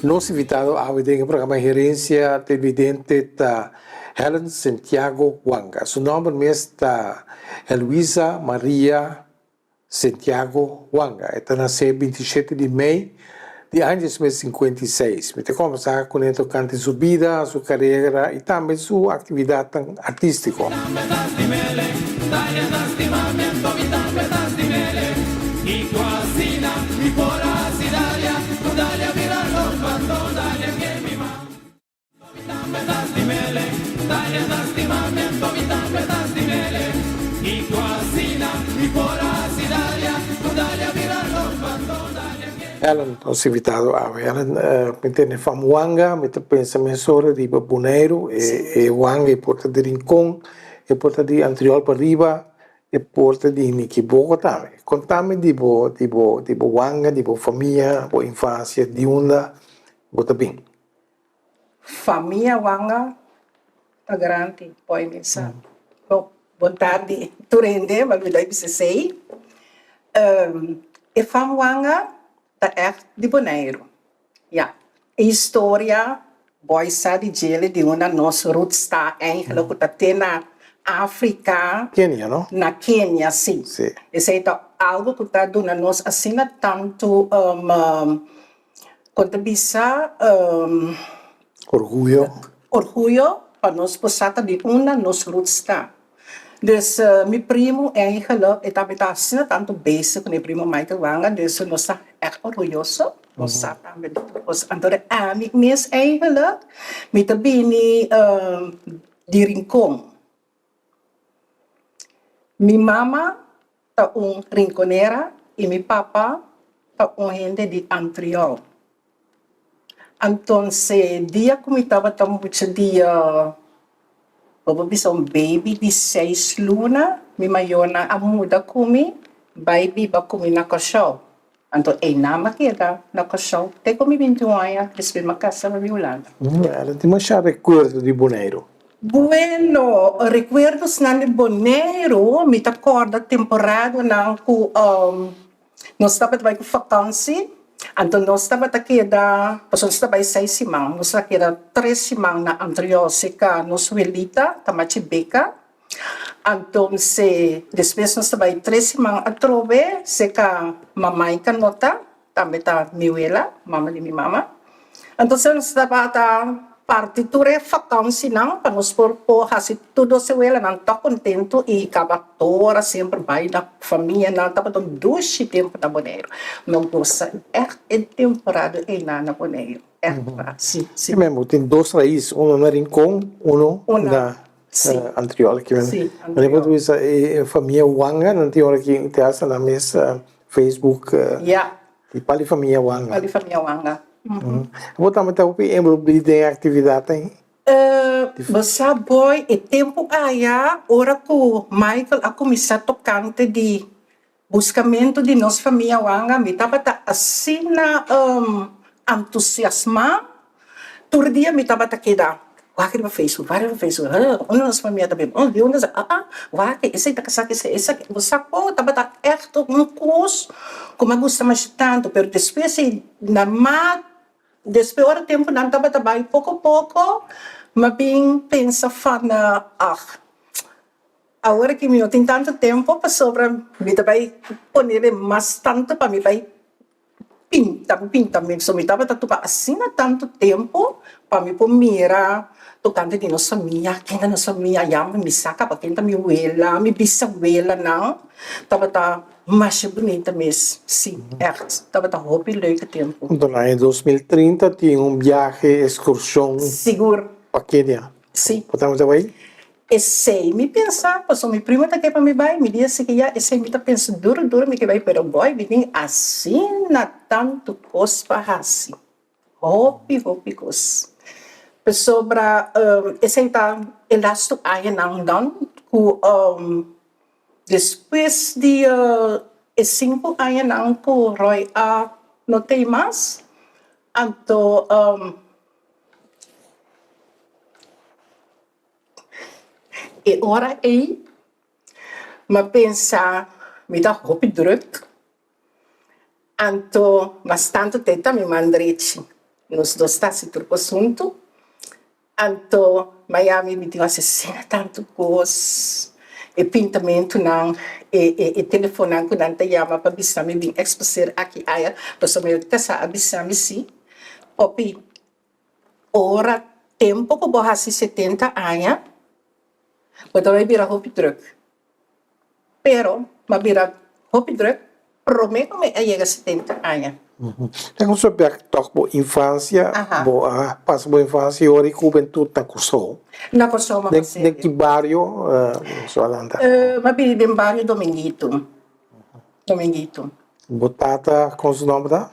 Nos invitado awe den e programa Herencia Televidente ta Helen Santiago Wanga. Su nomber mes ta Heluisa Maria Santiago Wanga. E ta nasé 27 di mei di aña 1956. Mi ta kombersá kuné tokante su bida, su karera i tambe su aktividatnan artístiko. Ellen, nos invitado awe. Ellen, mi tene fam wanga, mi ta pensa mesora riba Boneiru, e wanga e por ta di Rincon, e por ta di Antriol pa riba, e por ta di Nikiboko tambe. Kontami di bo di bo di bo wanga, di bo famia, bo infansia, di unda bo ta bin. Famia wanga ta grandi, poi mi sa. Bon, bon tardi tur hende, mi a olbida di bisa esei. E fam wanga ta ègt di Boneiru. Ya, e historia boy sa di djele di unda nos roots ta eigenlijk ku ta te na Afrika. Kenia, no? Na Kenia, si. Si. Esei ta algu ku ta duna nos asina tantu Kon ta bisa Orguyo. Orguyo pa nos por sa ta di unda nos roots ta. Dus mi primo eigenlijk e tabata asina tantu bezig ku mi primo Michael Wanga dus nos ta ègt orguyoso nos sa tambe di tur kos. Anto de ami mes eigenlijk mi ta bini di Rincon. Mi mama ta un rinconera y mi papa ta un hende di Antriol. Antonse dia cu mi tabata mucha dia, bo por bisa un baby di seis luna, mi mayornan a muda cu mi bay biba cu mi na Curaçao. Anto einan mi a keda na Kòrsou te ku mi 21 aña, despues mi a kasa pa mi Hulanda. Ela tin masha rekuerdo di Boneiru. Bueno, rekuerdosnan di Boneiru, mi ta kòrda temporadanan ku nos tabata bai ku fakansi, anto nos tabata keda, pasobra nos ta bai seis siman, nos ta keda tres siman na Antriol serka nos welita, Tamachi Beka. Antonse despues nos ta bai tres siman atrobe serka mamai Canota, tambe ta mi wela, mama di mi mama. Antonse nos tabata parti tur e vakansinan pa nos por por hasi tur nos e welanan ta contento y kaba tora semper bai na famianan. Tabata un dushi tempo na Boneiru. No gosa echt e temporada einan na Boneiru. Echt waar, si, si. Sí, bo tin dos rais, uno na Rincon, uno na Antriol. Sí, Antriol. Bo bisa e famia Wanga, nan tin ora ki te hasta nan mes Facebook di pal di famia Wanga. Pal di famia Wanga. Bo tambe ta hopi envolvi den actividadnan? Bo sa boy, e tempo aya ora cu Michael a cuminsa tocante di Buskamentu di nos famia Wanga mi tabata asina antusiasmá. Tur dia mi tabata keda wak riba Facebook, wak riba Facebook, huh, unda nos famia ta biba, di unda sa, ah ah, wak esei ta kasá ku esei, esaki, bo sa ku tabata ègt un kos ku mi a gusta masha tantu, pero despues ei na mas despues ora tempunan tabata bai poko poko mi a bin pensa fan ah. Awor ki mi no tin tantu tempo pasobra mi ta bai ponele mas tantu pa mi bai pinta pinta mi so mi tabata tuba asina tantu tempo pa mi por mira tocante di nos famia ken ta nos famia ya mi sa caba ken ta mi wela mi bisawelanan tabata. masha bunita mes, si, ègt, tabata hopi leuke tempu. Anto na aña 2030 tin un biahe ekskurshon. Sigur. Pa Kenia. Si. Bo ta bai? Esei mi pensa, pasobra mi primo ta ke pa mi bai, mi di esei ke ya, esei mi ta pensa duru duru mi ke bai, pero boy mi tin asina tantu kos pa hasi, hopi hopi kos. Pasobra esei ta e lastu añanan dan ku despues di e sinku añanan ku Roy a no tei mas, anto E ora ei m'a pensa mi ta hopi druk, anto mas tantu te ta mi man drechi, nos dos ta hasi tur kos huntu, anto Miami mi tin hasi asina tantu kos, e pintamentunan, e telefonnan ku nan ta yama pa bisa mi bin eksposer aki aya, pasobra mi kasa a bisa mi si, hopi. Ora tempo ku bo hasi 70 aña, bo ta bai bira hopi drùk. Pero m'a bira hopi drùk promé ku mi a yega 70 aña. Ten un bèk tòg bo infansia, bo a pasa bo infansia i ora i hubentut na Kòrsou. Na Kòrsou m'a pas'é. Den ki bario bo a lanta? M'a bibi den bario Dominguito. Dominguito. Bo tata kon su nòmber ta?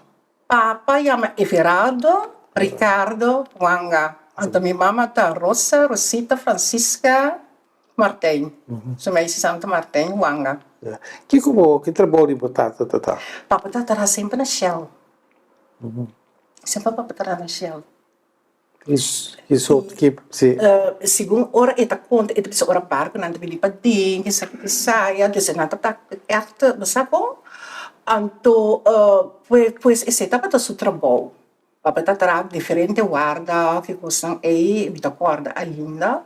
Papa yama Everardo Ricardo Wanga, anto mi mama ta Rosa Rosita Francisca Martijn, su meisje Santa Martijn Wanga. Kiko bo, ki trabou di bo tata ta ta? Papa ta traha semper na Shell, semper papa traha na Shell. Ki sort ki si. Segun ora e ta konta e ta bisa ora barkunan ta bini paden esaki esaya dus nan ta ta ègt bo sa kon anto pues esei tabata su trabou papa ta traha diferente warda ki kosnan ei mi ta kòrda ainda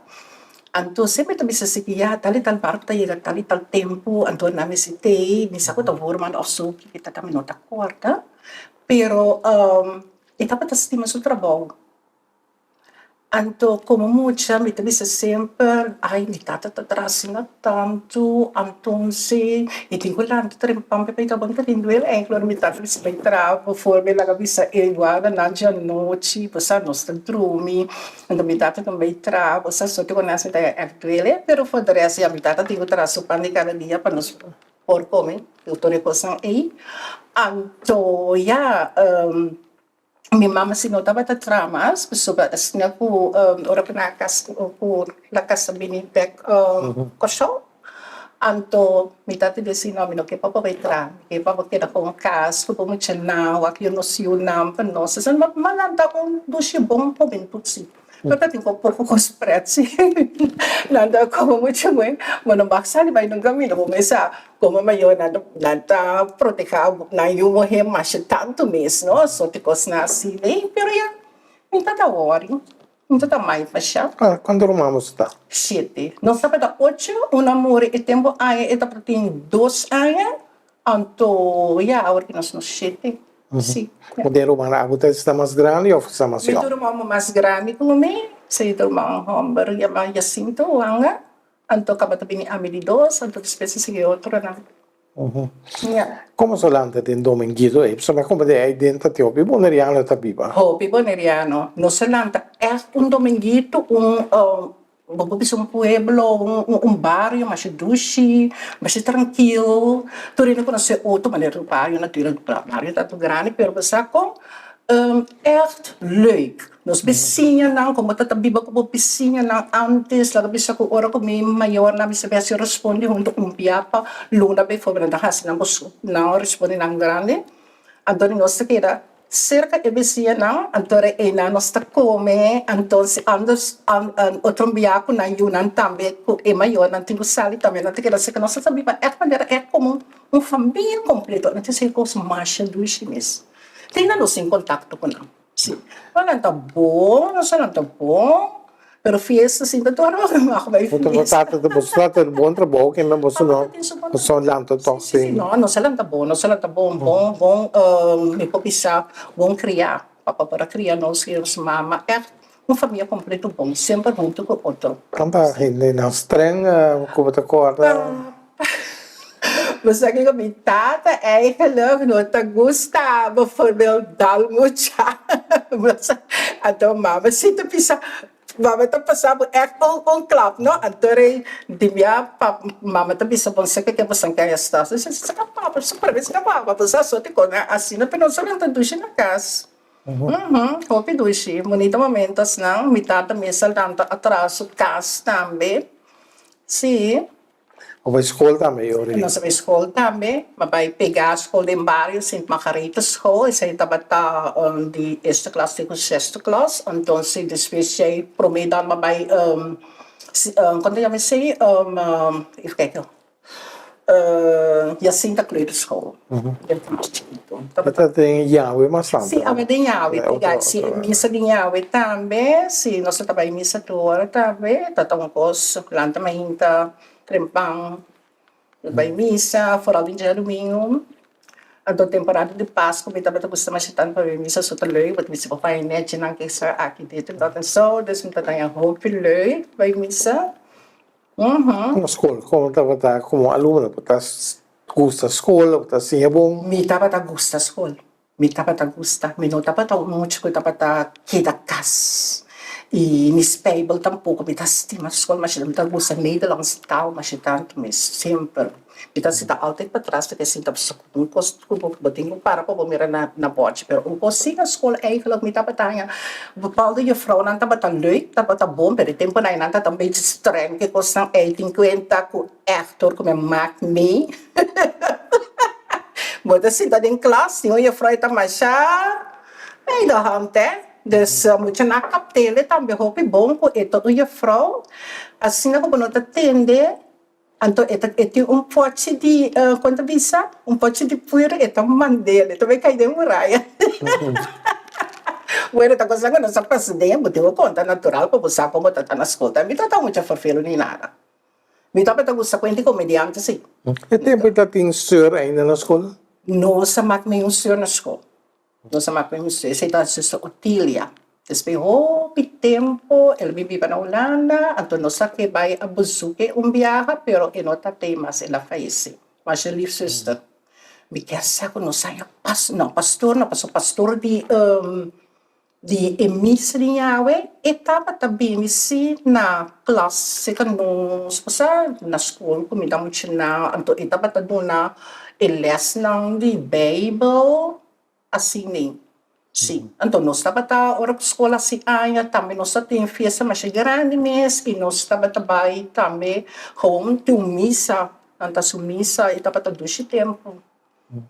anto semper e ta bisa si ya tal i tal barku ta yega tal i tal tempu anto nan mester tei mi sa ku ta voorman òf so kiko ta mi no ta kòrda pero. E tabata stima su trabou. Anto komo mucha mi ta bisa semper, ai mi tata ta traha asina tantu, antonse e tin ku lanta trempan pa e trabou. Mi ta tin duel enkele ora mi tata bisa bai traha bevoorbeeld laga bisa e guardanan djanochi, bo sa nos ta drumi, anto mi tata ta bai traha, bo sa so te ku nan ta ègt duele, pero for de rest ya mi tata tin ku traha su pan di kada dia pa nos por come tur e cosnan ey. Anto ya mi mama si no tabata traha mas pasobra asina cu ora cu nan a casa cu la casa bini bek Corsou anto mi tata deci no mi no ke pa bo bay traha mi ke pa bo keda con cas cu bo muchanan wak yu nos yunan pa nos asina mi lanta un dushi bon hobentud si. No ta tin poko kos pret si. Nan ta komo mucha moe, bo no bak sali bai nunka mira bo mes sa komo mayornan ta nan ta proteha nan yu muhe masha tantu mes no, sorti kosnan asina ei, pero ya mi ta ta wòri, mi ta ta mai masha. Kuantu ruman boso ta? Shete. Nos tabata ocho, un a muri e tempu aña e tabata tin dos aña, Anto ya awor ki nos nos shete si. Bo den ruman abo ta esta mas grandi of esta mas Mi yong? tur ruman mas grandi ku mi, si ta ruman homber yama Jacinto Wanga, anto kaba ta bini ami di dos, anto despues ta sigui otronan. Ya. Komo so lanta den Dominguito ei? Pasobra mi a komprende ei den ta tin hopi boneriano ta biba. Hopi boneriano. Nos a lanta ègt un Dominguito, un Bo por bisa un pueblo, un bario masha dushi, masha trankil, tur hende konosé otro, manera un bario natuurlijk, bario ta grandi, pero bo sa kon ègt leuk. Nos bisiñanan, komo ta ta biba ku bo bisiñanan antes, laga bisa ku ora ku mi mayornan mester hasi responde huntu un bia pa luna bijvoorbeeld, nan ta hasi nan nan respondenan grandi, anto nos ta keda Serka e bisiñanan, anto re einan nos ta kome, anto si anders otro bia ku nan yunan tambe ku e mayornan tin ku sali tambe nan ta keda serka nos. Ta biba ègt manera ègt komo un famia kompleto. Nan ta hasi kos masha dushi mes. Tin nan nos tin kontakto ku nan, si. No nan ta bon, nos nan ta bon. Pero fiesta sin ta tur ora mag bai Bo fiesta. tata ta boso tata ta bon trabou ke men boso no boso no lanta tok Si, si, sin. no, nos a lanta bon, nos a lanta bon, bon, bon, mi por bisa bon kriá. Papa por a kria nos i nos mama, ègt un famia kompleto bon, semper huntu ku otro. Kanta hendenan streng ku bo ta kòrda? Bo sa kiko mi tata eigenlijk no ta gusta bijvoorbeeld dal mucha. Bo sa, anto mama si ta bisa, mama ta pasa bo echt un un klap no. Anto rei di mia pap mama ta bisa bon sa kiko boso kaya sta. Sa ka papa, sa prome sa ka papa, bo sa so di kos asina pero nos a lanta dushi na kas. Hopi dushi, bunita momentosnan. Mi tata mes a lanta atras su kas tambe. Sí. Bo bai skol tambe yori? Nos a bai skol tambe. Mi a bai pega skol den bario, Sint Margaretha School. Esei tabata di eerste klas te ku zesde klas. Entonces despues djei prome dan mi a bai, kon ta yama esei? Even kijken. Jacinta Kleuterschool. Den mas chikitu. Tabata den Yahweh mas tantu? Sí, tabata den Yahweh. Sí, misa den Yahweh tambe. Sí, nos ta bai misa tur ora tambe. Ta ta un kos, lanta mainta, trempan, bai misa, foral den djadumingu. Anto temporada di Pasku mi tabata gusta masha tantu pa bai misa, so ta leuk, bo ta bisa bo paña nechinan kisa aki dit en dat en so. Dus mi ta daña hopi leuk bai misa. Como skol, como tabata como alumno? Bo ta gusta skol, bo ta siña bon? Mi tabata gusta skol, mi tabata gusta. Mi no tabata un mucha ku tabata keda kas i ni spijbel tampoko. Mi ta stima skol masha, mi ta gusta Nederlands taal masha tantu mes, semper. Mi ta sinta altijd patras pasobra sinta un kos ku bo tin ku para pa bo mira na bòchi. Pero un kos si na skol eigentlik mi tabata haña bepaalde jufrounan tabata leuk, tabata bon, pero e tempunan ei nan tabata un bechi streng ku e kosnan ei. Tin kuenta ku ègt hoor ku mi a mak mi. Bo ta sinta den klas, tin un jufrou e ta masha ei de hand hè. Dus muchanan a kapt'el tambe hopi bon ku e ta un jufrou. Asina ku bo no ta tende. Anto e ta e tin un pochi di kon ta bisa? Un pochi di puer e ta mand'el, e ta bai kai den muraya. Bueno, ta cosa ku nos a pasa den, bo tin ku konta natural pa bo sa kon bo ta ta na skol. Mi ta ta mucha ferfelu ni nada. Mi tabata gusta kuenta komediante si. E tempu e ta tin seur ainda na skol? Nos a mak mi un seur na skol. Nos a mak mi esei ta zuster Otilia. Despues hopi tempo el bin biba na Hulanda, anto nos a ke bai a bezoek un biaha, pero e no ta tei mas, el a fayesé. Masha lief zuster. Mi kier sa ku nos haña pas, no pastor no, pasobra pastor di di e misa di Yahweh e tabata bini si na klas serka nos, osea na skol ku mi ta muchanan, anto e tabata duna e lèsnan di Beibel. Asina, sí. Anto nos tabata, ora ku skol hasi aña, tambe nos ta tin fiesta masha grandi mes i nos tabata bai tambe home tin un misa, nan ta hasi un misa i tabata dushi tempu,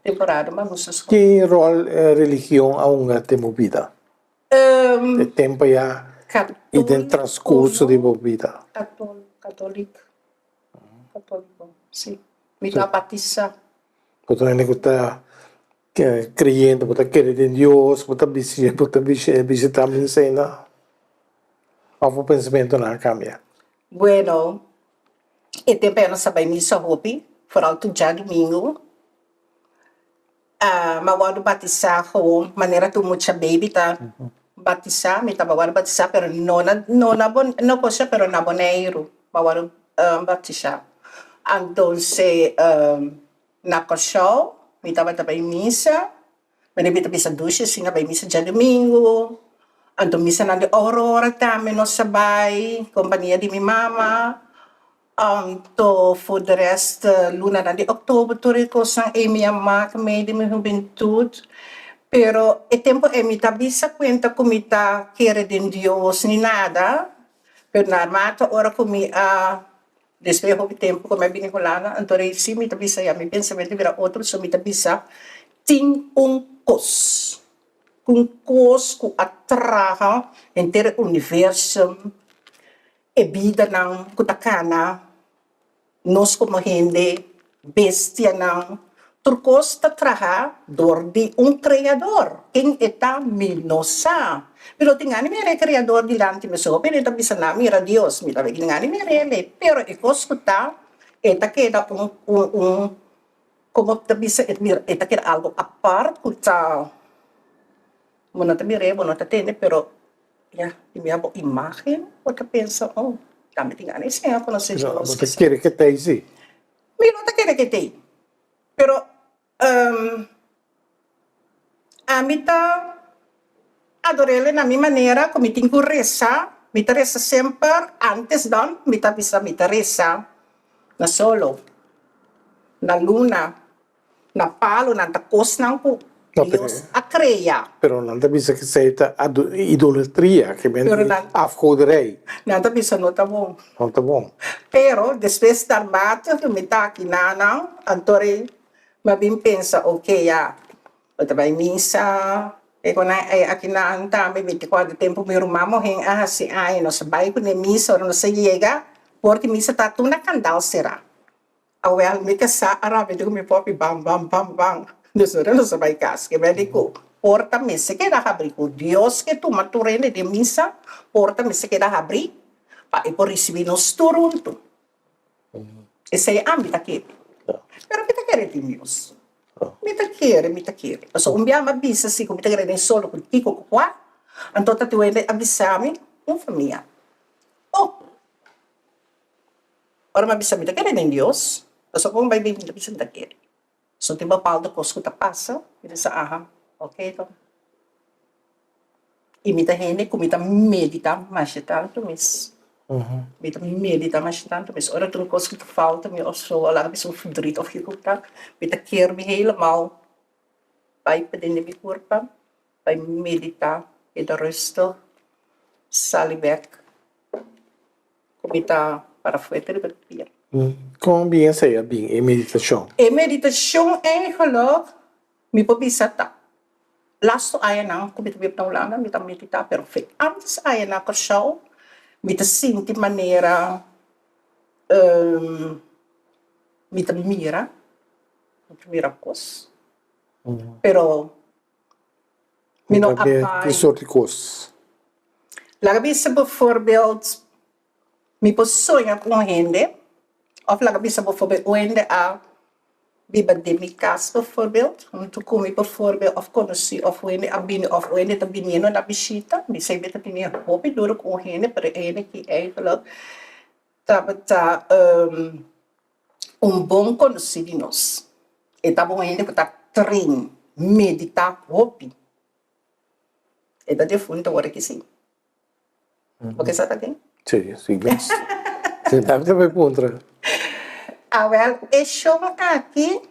temporada mas gusta skol. Ki ròl religion a hunga den bo bida? E tempu ya i den transkurso di bo bida. Katolik, katoliko, sí. Mi ta batisa. Bo ta hende ku ta Creyente, bo ta kere den Dios, bo ta bo ta bishita misa ainda? Of bo pensamentonan a cambia? Bueno, e tempo ei nos a bai misa hopi, foral tur djadumingu. Mi a wòrdu batisá gewoon manera tur mucha baby ta batisá, mi tabata wòrdu batisá pero no na no na no kosha pero na Boneiru mi a wòrdu batisá. Antonse Na Kòrsou mi tabata bai misa, manera mi ta bisa dushi asina bai misa djadumingu, anto misanan di Aurora tambe nos a bai, kompania di mi mama, anto for de rest lunanan di òktober tur e kosnan ei mi a mak mei di mi hubentut, pero e tempu ei mi ta bisa kuenta ku mi ta kere den Dios ni nada, pero narmata ora ku mi a Despues hopi tempu ku mi a bini Hulanda, anto rei si mi ta bisa ya mi pensamentu bira otro, so mi ta bisa tin un kos, un kos ku a traha henter e universum, e bidanan ku ta kana, nos komo hende, bestianan, tur kos ta traha dor di un Kreador. Ken e ta mi no sa. Mi lo tin gana mira e Kreador dilanti mi so, pero e ta bisa nan mira Dios. Mi ta tin gana mira el, pero e kos ku ta, e ta keda un un un komo ta bisa e ta keda algu apart ku ta bo no ta mir'é, bo no ta tende, pero ya di mira bo imagen bo ta pensa oh tambe tin gana e siña konosé Dios. Bo ta kere ke ta ei si? Mi no ta kere ke ta ei. Pero ami ta ador'El na mi manera ku mi tin ku resa, mi ta resa semper antes dan mi ta bisa mi ta resa na solo, na luna, na palonan ta kosnan ku Dios a krea. Pero nan ta bisa ku esei ta idolatria, ke men di afgoderij. Nan ta bisa no ta bon. No ta bon. Pero despues naarmate ku mi ta aki na nan, anto rei mi a bin pensa ok ya, bo ta bai misa, e ku nan ei aki nan tambe mi ta kòrda tempu mi ruman muhé a hasi aña nos a bai kuné misa ora nos a yega por ki misa ta tur na kandal será. Awel, mi kasá a rabia di ku mi popi bam bam bam bam. Dus ora nos a bai kas, ke mei di ku porta mester keda habrí, ku Dios ke tuma tur hende den misa, porta mester keda habrí pa e por risibí nos tur huntu. Esei ami ta kere. Pero mi ta kere den Dios. Mi ta kere, mi ta kere. Pasobra un bia mi a bisa si ku mi ta kere den solo ku kiko ku kua, anto ta tin hende a bisa mi, un famia, Oh! Ora mi a bisa mi ta kere den Dios, pasobra kon bai bin mi ta bisa mi ta kere. So tin bepaalde kos ku ta pasa, mi ta bisa aha, ok to. I mi ta hende ku mi ta medita masha tantu mes. Mi ta medita masha tantu mes. Ora tin un kos ku ta falta mi of so, a laga bisa un verdriet of kiko ku ta, mi ta kier mi helemaal bai paden den mi kurpa, bai medita, keda rustig, sali bek. Ku mi ta para fuerte riba pia. Kon bien esei a bin, e meditashon? E meditashon eigenlijk mi por bisa ta lastu añanan ku mi ta biba na Hulanda mi ta meditá pero fe antes aña na Kòrsou mi ta sinti manera mi ta mira, mi ta mira kos pero Mi no a bai. Ki sorti kos? Laga bisa bijvoorbeeld, mi por soña ku un hende, òf laga bisa bijvoorbeeld un hende a biba den mi kas bijvoorbeeld, huntu ku mi bijvoorbeeld, òf konosí, òf un hende a bini, òf un hende ta biniendo na bishita, mi semper ta tene hopi duru ku un hende, pero e hende aki eigenlijk tabata Un bon konosí di nos. E tabata un hende ku ta train, meditá hopi. E ta defuntu awor aki sí. Bo ke sa ta ken? Sí, sí mes. Sí, ta bai puntra. Awel, e shon aki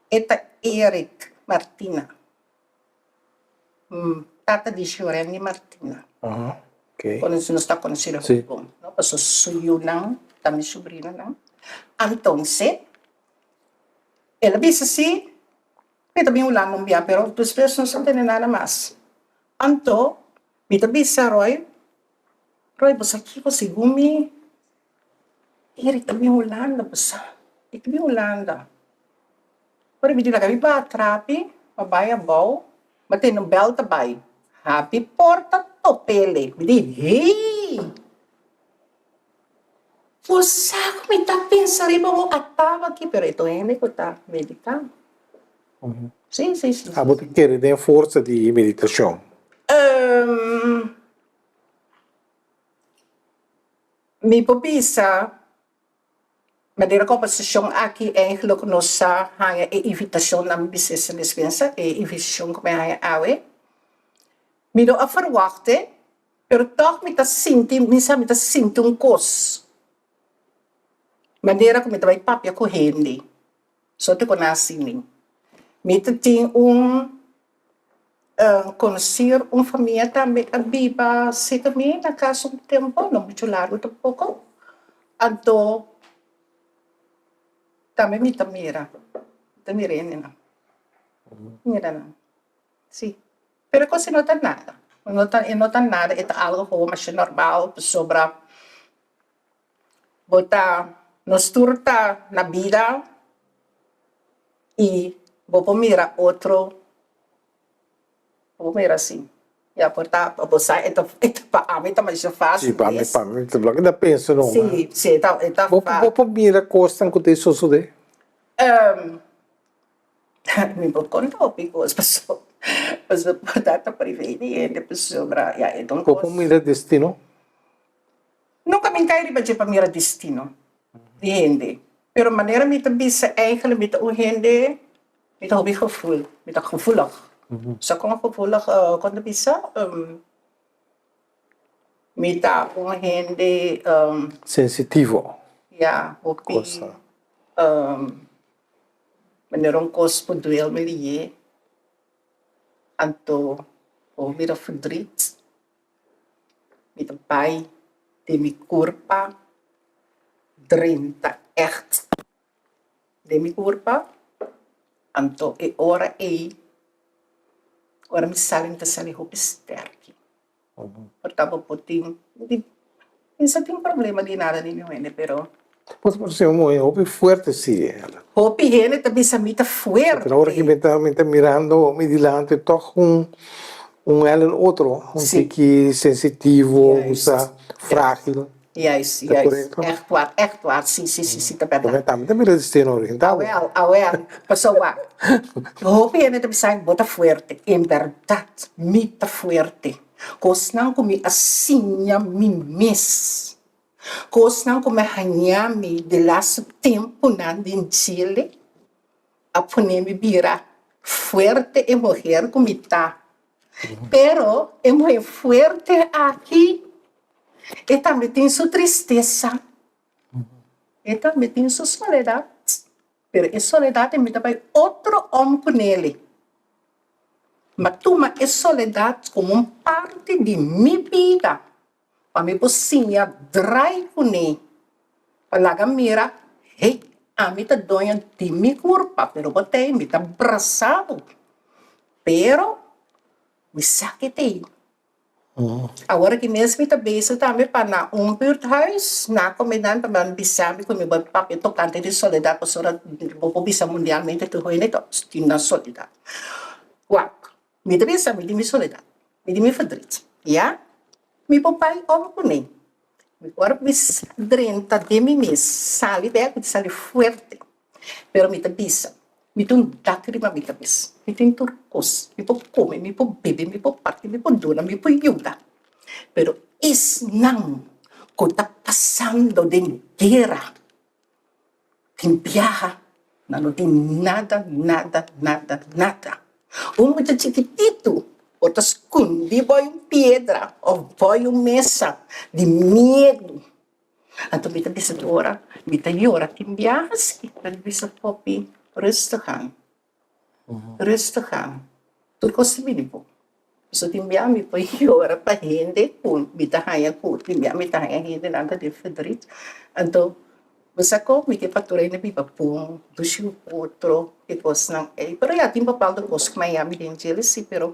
e ta Eric Martina. Tata di Shurendy Martina. Konosi nos ta konosí den hopi bon, no? Pasobra su yunan ta mi subrinonan. Antonse, el a bisa si, mi ta bin Hulanda un bia, pero despues nos no tene nada mas. Anto, mi ta bisa Roy, Roy, bo sa kiko? Segun mi, Eric ta bin Hulanda, bo sa. E ta bin Hulanda. Ora mi di laga mi baha trapi, pa bai abou, ma tene un bel ta bai. Habi porta topele. Mi di, Hey! Bo sa ku mi ta pensa riba bo ataba aki, pero e ta un hende ku ta meditá. Sí, sí, sí. Abo ta kere den forsa di meditashon? Mi por bisa Manera kombersashon aki eigenlijk nos sa haña e invitashon na mi bisesa despensa, e invitashon ku mi a haña awe. Mi no a ferwach'e, pero tòg mi ta sinti, mi sa mi ta sinti un kos. Manera ku mi ta bai papia ku hende, so te ku nan a sinti. Mi ta tin un konosir un famia tambe a biba serka mi na kas un tempu, no muchu largu tampoko. Anto tambe mi ta mira, mi ta mira hendenan, mira nan, si. Pero e kos ei no ta nada, no ta e no ta nada, e ta algu komo masha normal pasobra bo ta, nos tur ta na bida i bo por mira otro, bo por mira asin. Ya por ta, bo sa e ta e ta pa ami ta masha fácil Sí, pa mi, pa mi, ta loke ta pensa no. Sí, sí, e ta e ta Bo bo por mira kosnan ku ta sosodé? Mi por konta hopi kos pasobra pasobra por ta ta privé di hende pasobra ya e ta un Bo por kos. mira destino? Nunka mi kai riba dje pa mira destino di hende. Pero manera mi ta bisa eigenlijk mi ta un hende mi ta hopi gevoel, mi ta gevoelig. Sa kon gevoelig kon ta bisa? Mi ta un hende. Sensitivo. Ya, hopi manera un kos por duel mi lihé, anto bo bira verdriet. Mi ta bai den mi kurpa drenta ègt den mi kurpa, anto e ora ei ora mi sali mi ta sali hopi sterki. Por ta bo por tin mi sa tin problema di nada di mi hende pero. Bo ta parse un muhé hopi fuerte si. Hopi hende ta bisa mi ta fuerte. Pero ora ki mi ta mi ta mirando mi dilanti tog un un Ellen otro, un tiki sensitivo, usa fragil. Juist, juist. Echt waar, echt waar. Si, si, si, si, ta bèrdat. Mi tambe ta mira di steno oriental. Awel, awel. Pasobra wak, hopi hende ta bisa bo ta fuerte. En bèrdat mi ta fuerte. Kosnan ku mi a siña mi mes, kosnan ku mi a haña mi de lastu tempunan den Chile a pone mi bira fuerte e muher ku mi ta. Pero e muher fuerte aki E tambe tin su tristesa, e tambe tin su soledat, pero e soledat e mita bai otro om ku nele. Ma tuma e soledat komo un parti di mi bida pa mi por siña drai kuné, pa laga mira, hey, ami ta doño di mi kurpa, pero bo ta ei mi ta brasa bo, pero mi sa ke ta ei. Awor aki mes mi ta bezig tambe pa na un buurthuis na komedan pa nan bisa mi ku mi bai papia tokante di soledat pasobra bo por bisa mundialmente tur hende ta tin nan soledat. Wak, mi ta bisa mi tin mi soledat, mi tin mi verdriet, ya. Mi por bai ora kuné. Mi por bisa drenta den mi mes, sali bek, mi ta sali fuerte. Pero mi ta bisa, mi ta un dak riba mi kabes, mi tin tur kos, mi por kome, mi por bebe, mi por parti, mi por duna, mi por yuda. Pero esnan ku ta pasando den guera, den biaha, nan no tin nada, nada, nada, nada. Un mucha chikititu por ta skundi bou un piedra òf bou un mesa di miedu. Anto mi ta bisa Dora, mi ta yora tin biaha si, mi ta bisa Poppy, rustig aan, rustig aan, tur kos ta bini bo. Pasobra tin biaha mi por yora pa hende ku mi ta haña ku tin biaha mi ta haña hendenan ta den verdriet. Anto bo sa kon mi ke pa tur hende biba bon, dushi ku otro, e kosnan ei. Pero ya tin bepaalde kos ku mi a yami den djele si, pero.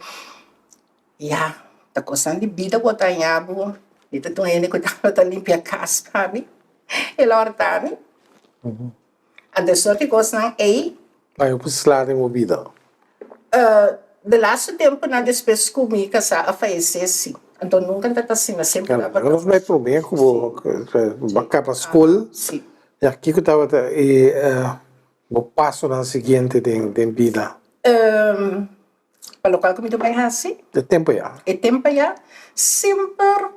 Ya, ta kosnan di bida ku a daña bo. Mi ta tin un hende ku tabata limpia kas pa mi, el a horta mi. Anto e sort di kosnan ei. Bai hopi sla den bo bida. De laatste tempunan despues ku mi kasá a fayesé si. Anto nunka ta ta asina, semper tabata. Nos bai promé ku bo a kaba skol. Si. Ya, kiko tabata e bo pasonan siguiente den bida? Pa lokual ku mi ta bai hasi. E tempu ya. E tempu ya, semper.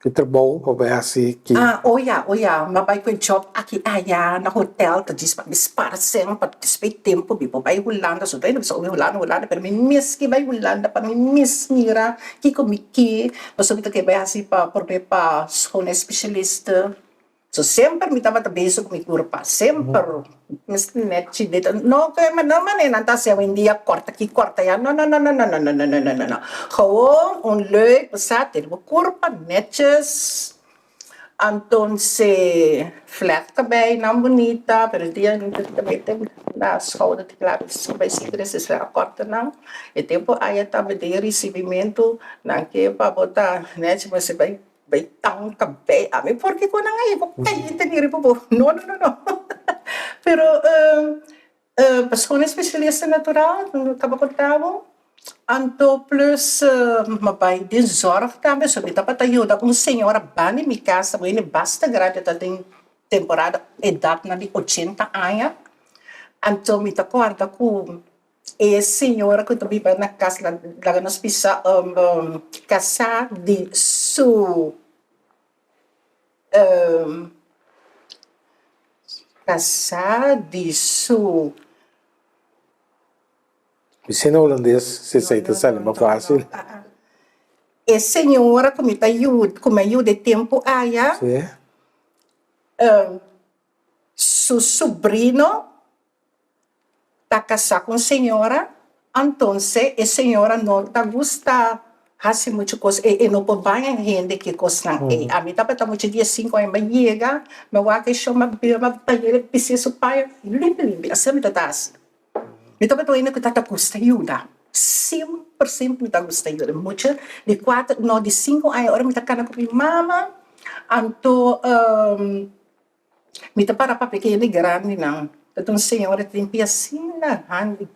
Ki trabou bo bai hasi ki. Ah, o ya, o ya, mi a bai ku e job aki aya na hotel ta djis pa mi spar sèn pa despues e tempu mi por bai Hulanda, so todavia no bisa obi Hulanda, Hulanda, pero mi mes ke bai Hulanda pa mi mes mira kiko mi ke, pasobra mi ta ke bai hasi pa prome pa schoonheidsspecialiste. So semper mi tabata bezig ku mi kurpa, semper mester nechi dit, no ke no manera nan ta hasi awendia kòrta aki kòrta aya, no no no no no no no no no no, gewoon un leuk bo sa tene bo kurpa netjes, antonse vlègt kabeinan bunita, pero e dia mi ta mete na schouder te kla mi si a kòrta nan, e tempu aya tambe den risibimentu nan ke pa bo ta nechi mester bai. Bay tan kabey ami porque cu nan a yega cayente ni riba bo no no no no pero pasobra un especialista natural mi taba conta bo anto plus mi a bay den zorg tambe so mi tabata yuda un señora banda di mi casa bo hende basta grandi ta den temporada edadnan di ochenta aña anto mi ta corda cu E señora cu ta biba na cas laga nos bisa casa di su Kasá di su. Bisina hulandes si esei ta sali mas fásil. E señora ku mi ta yuda, ku mi a yuda e tempu aya, su subrino ta kasá ku un señora, antonse e señora no ta gusta hasi muchu kos, e no por baña hende ki kosnan ei. Ami tabata muchu di e sinku aña, mi a yega, mi a wak e shon, mi a bira, mi a bañ'é, mi a bis'é su paña limpi limpi, asina mi ta ta hasi. Mi tabata un hende ku ta gusta yuda, semper semper mi ta gusta yuda. Mucha di kuater, no di sinku aña ora mi ta kana ku mi mama, anto mi ta para papia ku hende grandinan, ta un señora tin pia asina grandi,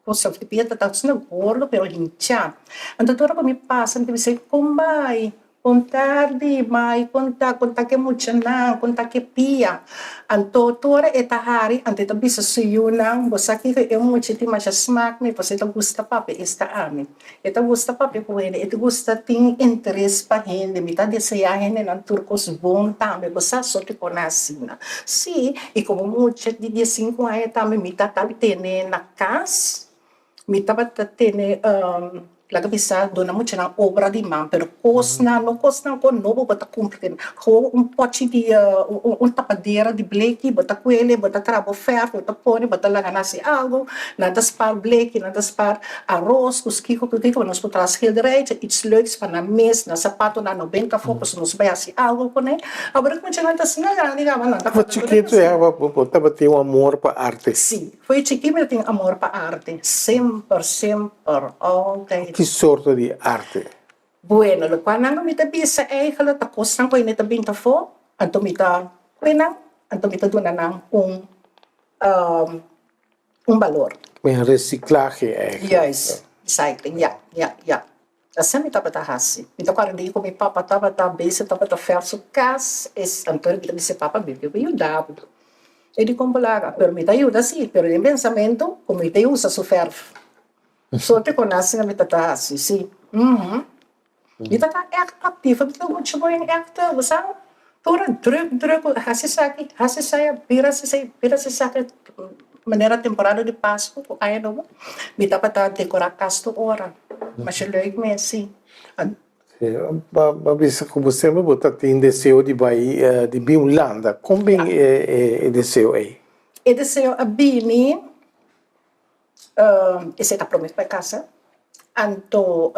cosa di pia ta asina gordo pero hinchá. Anto tur ora ku mi pasa mi ta bisa kon bai? Kon tardi, mai, kon ta, kon ta ke muchanan, kon ta ke pia. Anto tur ora e ta hari, anto e ta bisa su yunan, Bo sa kiko e mucha tin masha smak mi, pasobra e ta gusta papia, esta ami. E ta gusta papia ku hende, e ta gusta tin interes pa hende, mi ta deseá hendenan tur kos bon tambe, bo sa so kiko nan asina. Sí, i komo mucha di diesinku aña tambe mi ta ta tene na kas. Mi tabata tene, laga bisa, duna muchanan obra di man, pero kosnan, no kosnan ku nobo bo ta kumpra den. Gewoon un pochi di, un tapadera di bleki, bo ta kuele, bo ta traha bo fèrf, bo ta pone, bo ta laga nan hasi algu, nan ta spar bleki, nan ta spar aros ku kiko ku kiko, nos por traha schilderijtje, iets leuks pa nan mes, nan sapatonan no ben kafó, pasobra nos bai hasi algu kuné. Awor ku muchanan ta asina grandi kaba nan ta. For chikitu ya bo tabatin un amor pa arte. Sí. Fo'i chikí mi tin amor pa arte, semper, semper, altijd. Ki sorto di arte? Bueno, lokual nan mi ta bisa eigenlijk ta kosnan ku hende ta bin afó, anto mi ta kue nan, anto mi ta duna nan un un balor. Un resiklahe eigenlijk. Juist, recycling, ja, ja, ja. Asina mi tabata hasi. Mi ta kòrda di ku mi papa tabata bezig tabata fèr su kas, es anto mi ta bisa papa mi ke yuda bo. E di kon bo laga, pero mi ta yuda si, pero den pensamentu ku mi ta usa su fèrf. Sorte ku asina mi ta hasi, si. Mi ta ta ègt aktivo, mi ta muchu bon ègt, bo sa, tur a drùk drùk, hasi esaki, hasi esaya, bira hasi esei, bira hasi esaki. Manera temporada di Pasku ku Aña Nobo mi tabata dekorá kas tur ora. Masha leuk mes, sí. Bo a bisa ku bo semper bo ta tin deseo di bai di bin Hulanda. Kon bin e deseo ei? E deseo a bini, esei ta promé ku bai kasa. Anto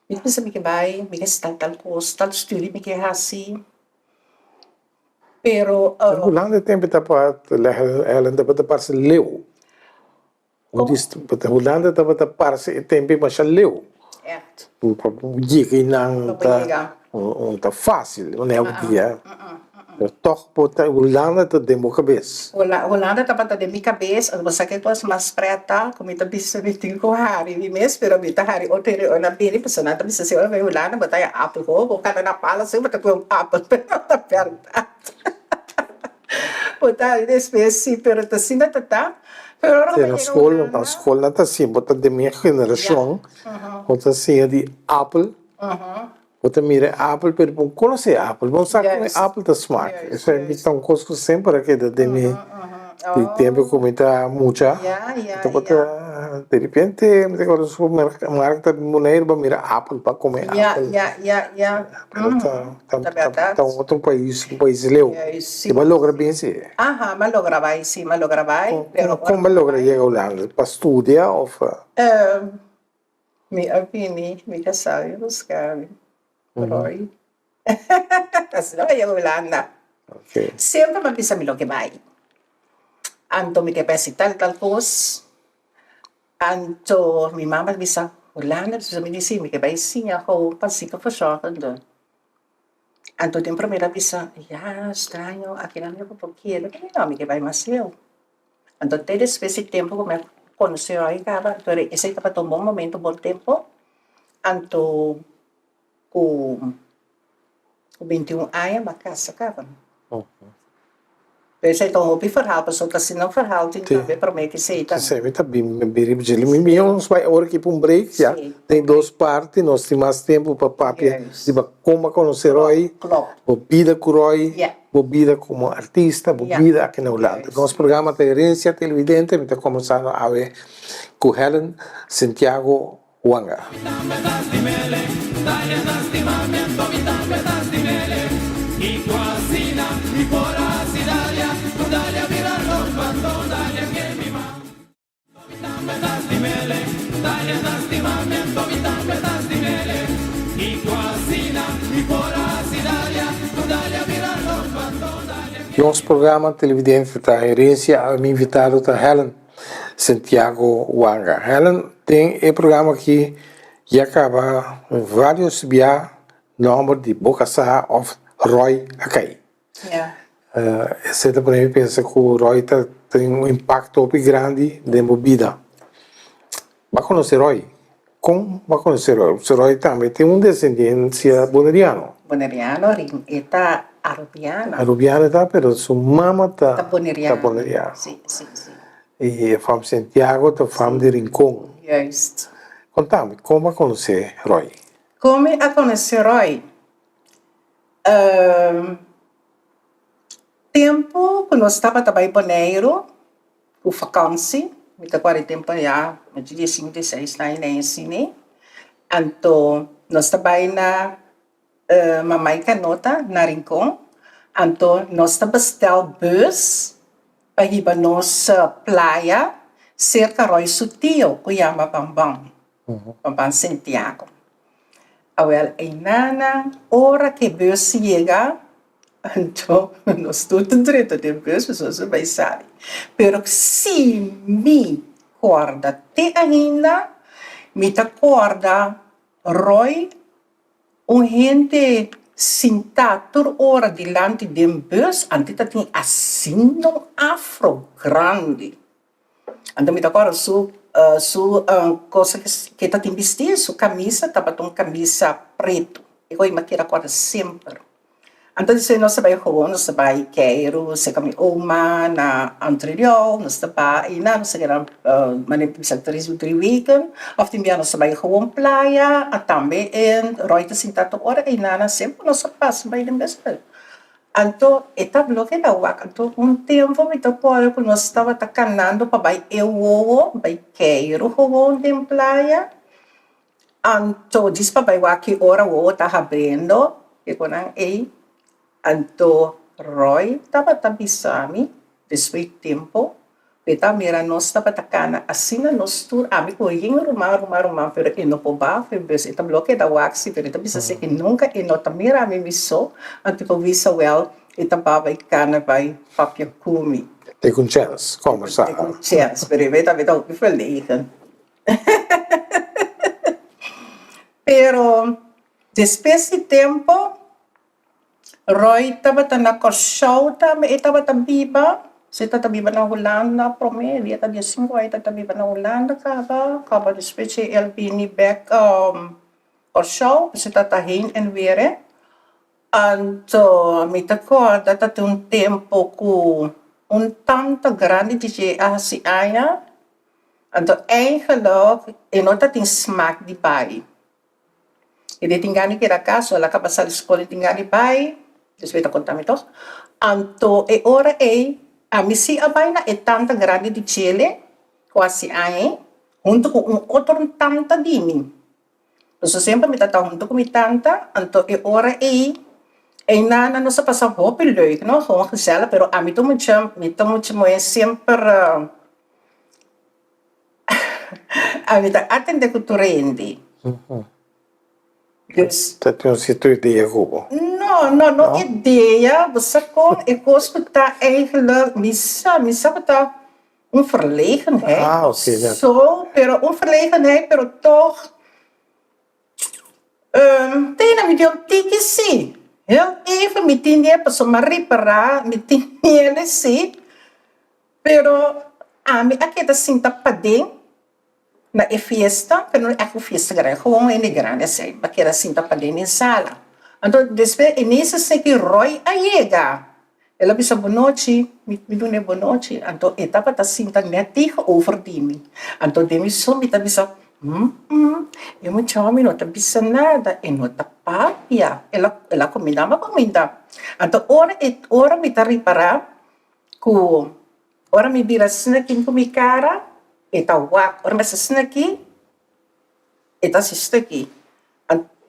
mi ta pensa mi ke bai, mi ke tal tal kos, tal studi mi ke hasi. Pero. Pero Hulanda e tempo tabata Helen tabata parse leu. Hulanda tabata parse e tempo masha leu. Echt. Pa bo yega einan ta no ta facil un elk dia. Pero toch bo ta Hulanda ta den bo cabes. Hulanda tabata den mi cabes, bo sa ke cos mas preta cu mi ta bisa mi tin cu hari mi mes pero mi ta hari otro hende ora nan bini pasobra nan ta bisa si ora bo bai Hulanda bo ta haya apel ho bo cana na palo si bo ta come un apel pero no ta berdad bo ta hari despues si pero ta asina ta ta pero ora bo Na yega school Hulanda na school nan ta siña bo ta den mi generacion bo ta siña di apel. Bo ta mira e apel pero bo no konosé e apel, bo no sa kon e apel ta smak. Esei ta un kos ku semper a keda den mi di tempu ku mi ta mucha. Mi tabata derepente mi ta kòrda supermerkado ta bin Boneiru pa mira apel pa kome apel. Pero ta un otro pais, un pais leu. I bo a logra bin si? Kon bo a logra yega Hulanda? Pa studia òf? Mi a bini, mi kasá mi buska mi, Roy. Asina mi a yega Hulanda. Semper mi a bisa mi loke bai. Anto mi ke bai hasi tal tal kos. Anto mi mama a bisa, Hulanda? Mi di si, mi ke bai siña gou pa sika verzorgende. Anto den prome el a bisa, ya, straño, akinan mi no por keda. Mi di no, mi ke bai mas leu. Anto te despues di tempu ku mi a konosé Roy kaba, anto esei tabata un bon momento, bon tempu. Anto ku 21 aña mi a kasa kaba. Esei ta un hopi verhaal pasobra ta asina un verhaal tin tambe prome ki esei ta. Esei mi ta bin biri djeli. Mi mihó nos bai ora aki pa un break ya. Den dos parti nos tin mas tempu pa papia riba kon bo a konosé Roy, bo bida ku Roy, bo bida komo artista, bo bida aki na Hulanda. Nos programa ta Herencia Televidente, mi ta kombersando awe ku Helen Santiago Wanga. Nos programa televidente ta Herencia, mi invitado ta Helen. Santiago Wanga. Helen, den e programa aki ya kaba varios bia nomber di bo kasá of Roy a kai. Esei ta pone mi pensa ku Roy ta tin un impakto hopi grandi den bo bida. Bo a konosé Roy? Kon bo a konosé Roy? Pasobra Roy tambe tin un desendensia boneriano. Boneriano, e ta arubiano. Arubiano e ta, pero su mama ta. Ta boneriano. Ta boneriano. Si, si, si. I e fam Santiago ta fam di Rincon. Juist. Konta mi, kon bo a konosé Roy? Kon mi a konosé Roy? Tempu ku nos tabata bai Boneiru ku fakansi, mi ta kòrda e tempu ya mi tin diesinku dieseis aña na esei, anto nos ta bai na Mamai Kanota na Rincon, anto nos ta bestel bus pa hiba nos playa serka Roy su tio ku yama Bambam, Bambam Santiago. Awel einana ora ke bus yega anto nos tur ta drenta den bus pasobra nos a bai sali. Pero si mi kòrda te ainda mi ta kòrda Roy un hende sintá tur ora dilanti den bus anto ta tin asina un afro grandi. Anto mi ta kòrda su su cosa ke ta tin bisti, su kamisa tabata un kamisa pretu. E kos mi a keda kòrda semper. Anto despues nos ta bai gewoon, nos ta bai keiru serka mi oma na Antriol, nos ta bai einan, nos ta keda manera mi ta bisa tres o dri weken. Òf tin bia nos ta bai gewoon playa, tambe e Roy ta sinta tur ora einan, semper nos a pasa bai den bes. Anto e ta bloke ta wak. Anto un tempo mi ta acorda cu nos tabata canando pa bay e wowo, bay keiru gewoon den playa. Anto djis pa bay wak ki ora wowo ta habriendo, kico nan ey. Anto Roy tabata bisa mi despues tempo E ta mira nos tabata kana asina nos tur ami ku yin ruman ruman ruman pero e no por bafa e bes e ta bloke da wak si pero e ta bisa si e nunka e no ta mira mi mi so anto por bisa wel e ta baba e kana bai papia ku mi. Take un chance kombersa. Take un chance pero e ta ta hopi verlegen pero despues di tempo. Roy tabata na Kòrsou tambe, e tabata biba, si e tabata biba na Hulanda promé, dia ta dia sinku aña e tabata biba na Hulanda kaba, kaba despues dje el bini bèk Kòrsou, pues e tabata heen en weer e. Anto mi ta kòrda ta tin un tempu ku un tanta grandi di dje a hasi aña, anto eigenlik e no tatin smak di bai. E de tin gana di keda kas, el a kaba sali skol e tin gana di bai, despues e ta konta mi tos. Anto e ora ei ami si a bai na e tanta grandi di Chele ku a hasi aña ei, huntu ku un otro tanta di mi. Pasobra semper mi ta ta huntu ku mi tanta, anto e ora ei einan nos a pasa hopi leuk no, gewoon gezellig, pero ami ta mucha, mi ta mucha muhé semper. Ami ta atende ku tur hende. Dus. Ta tin un sierto idea ku bo? No, no, no idea. Bo sa kon e kos ku ta eigenlijk, mi sa, mi sa ku ta un verlegenheid. Ah, oké, ja. So, pero un verlegenheid, pero tog Tena mi di un tiki si. Heel even mi tin die pasobra mi a ripará mi tin niele si. Pero ami a keda sinta paden na e fiesta, pero no ègt un fiesta grandi, gewoon hende grandi asei, mi a keda sinta paden den sala. Anto despues e mesa esei ki Roy a yega. El a bisa bonochi, mi mi dun'é bonochi, anto e tabata sinta nèt tegenover di mi. Anto den mi so mi ta bisa, Hum, e mucha homi no ta bisa nada, e no ta papia. El a el a kuminda mi a kuminda. Anto ora e ora mi ta ripará ku ora mi bira asina aki ku mi kara, e ta wak. Ora mi hasi asina aki, e ta hasi asina aki.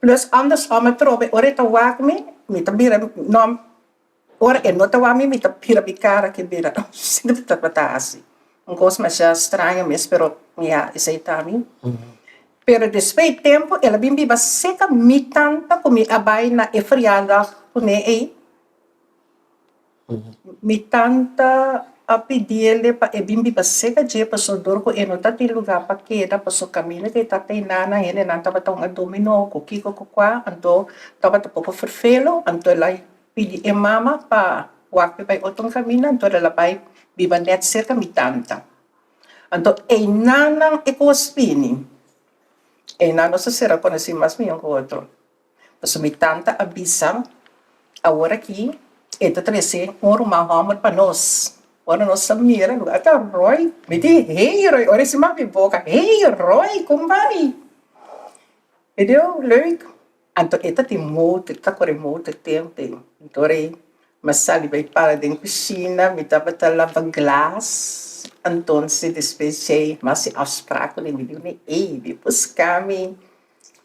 Plus andersom atrobe ora e ta wak mi, mi ta bira no. Ora e no ta wak mi, mi ta bira mi kara ke bira asina mi tabata hasi. Un kos masha straño mes, pero ya, esei ta mi. Pero despues di tempu el a bin biba seka mi tanta ku mi a bai na e verjaardag kuné ei. Mi tanta a pidiele pa e bin biba seka dje pasobra dor ku e no ta tin lugá pa keda pasobra kaminda ku e ta teiná nan hendenan tabata un a dominó ku kiko ku kua anto tabata poko ferfelu anto el a Pidi e mama pa wak p'e bai otro kaminda, anto el a bai biba nèt serka mi tanta. Anto einanan e kos bini, einan nos a sera konosí mas mihó ku otro. Pasobra mi tanta a bisa, awor aki e ta trese un ruman hòmber pa nos. Ora nos a mira, lugar ta Roy. Mi di, Hey Roy, ora e sima mi boka, Hey Roy, kon bai? E di, Oh, leuk. Anto e ta tin motor, ta kore motor tempu ei. Anto ora ei mi a sali bai para den kushina, mi tabata laba glas. Antonse despues djei mi a hasi afsprak ku mi di mi, ey mi buska mi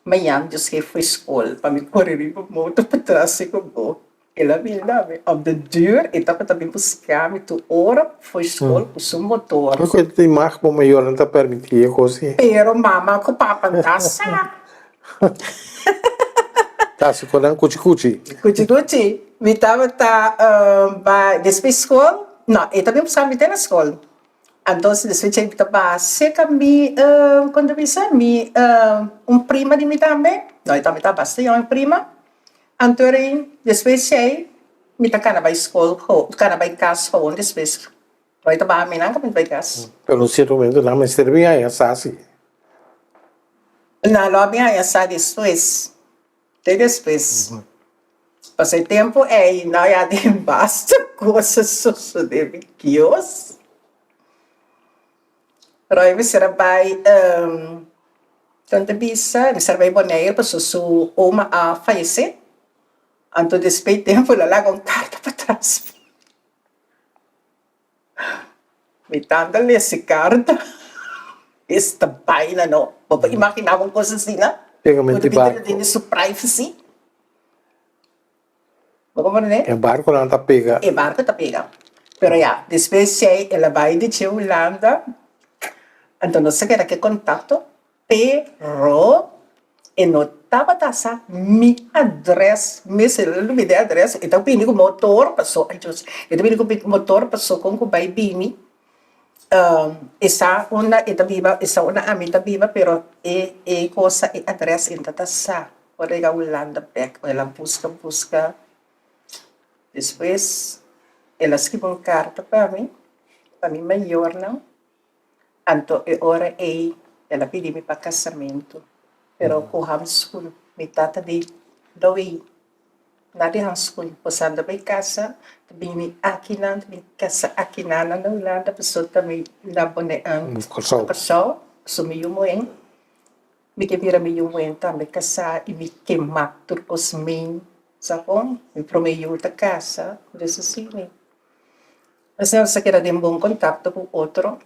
mañan Dios ke foi skol pa mi kore riba motor patras si ku bo. El a bin na mi op de deur, e tabata bin buska mi tur ora foi skol ku su motor. Loke e tin mag bo mayornan ta permití e kos ei. Pero mama ku papa ta sa. Ta hasi ku nan kuchi kuchi. Kuchi kuchi. Mi tabata bai despues skol, no e ta bin buska mi te na skol. Anto despues mi ta baha serka mi, kon ta bisa, mi un prima di mi tambe, no e tambe ta basta yòn e prima. Anto rei despues shei mi ta kana bai skol kana bai kas gewoon despues bai ta baha mi nan kaminda bai kas. Pero un sierto momento nan mester bin haña sa si. Nan lo a bin haña sa despues, te despues. Pasobra e tempu ei no ya den basta kos a sosode mi Dios. Roy mester a bai kon ta bisa mester a bai Bonaire pasobra su oma a fayesé anto despues di tempu el a laga un karta patras mi tanta lesa e karta esta baina no bo por imaginá bo un kos asina Pegamento di barco. Bo su privacy. Bo comprende? E barconan ta pega. E barco ta pega. Pero ya, despues shei el a bai di dje Hulanda, anto nos a keda ke contacto, pero e no tabata sa mi adres mes, el a lubida e adres, e ta bini ku motor paso, ay Dios, e ta bini ku motor paso kon ku bai bini, e sa unda e ta biba, e sa unda ami ta biba, pero e e cosa, e adres e no tabata sa. Ora e a Hulanda bek, el a buska buska. Despues el a skibi un karta pa mi, pa mi mayornan. Anto e ora ei el a pidi mi pa kasamentu, pero ku hanskun. Mi tata di, Doei, na di hanskun, bo sa anda bai kasa, ta bini akinan, ta bin kasa akinan na Hulanda, pasobra ta mi na Kòrsou, pasobra mi yu muhé. Mi ke mira mi yu muhé tambe kasá i mi ke mak tur kos min sa kon. Mi promé yu ta kasa, dus asina. Asina nos a keda den bon kontakto ku otro.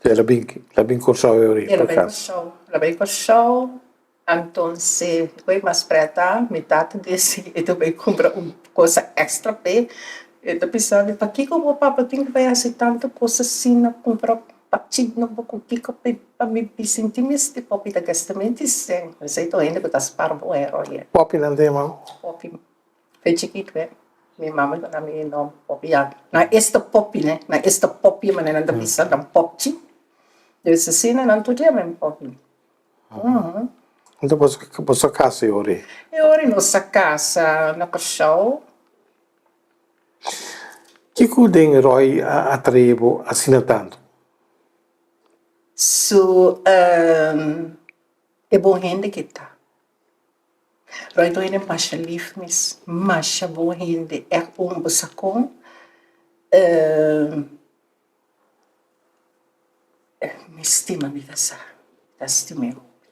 El a bin, el a bin Kòrsou e ora El a bai Kòrsou, el a bai Kòrsou, antonse koe mas prèt mi tata disi e ta bai kumpra un kosa èkstra p'e. E ta bisa mi, pakiko bo papa tin ku bai hasi tantu kos asina, kumpra Pachi no bo ku kiko pe pa mi bisinti mester popi ta gastamenti sen esei ta un hende ku ta spar bo heroye. Popi nan ta yama bo? Popi fe chikitu eh mi mama duna mi e nomber popi ya nan esta popi ne nan esta popi manera nan ta bisa nan popchi dus asina nan tur yama mi popi. Anto boso a kasa e ora ei? E ora ei nos a kasa na Kòrsou. Kiko den Roy a atrae bo asina tantu? Su e bon hende ke ta. Roy ta un hende masha lif mes, masha bon hende, ègt un bo sa kon. Mi stima mi kasá, mi ta stim'é hopi.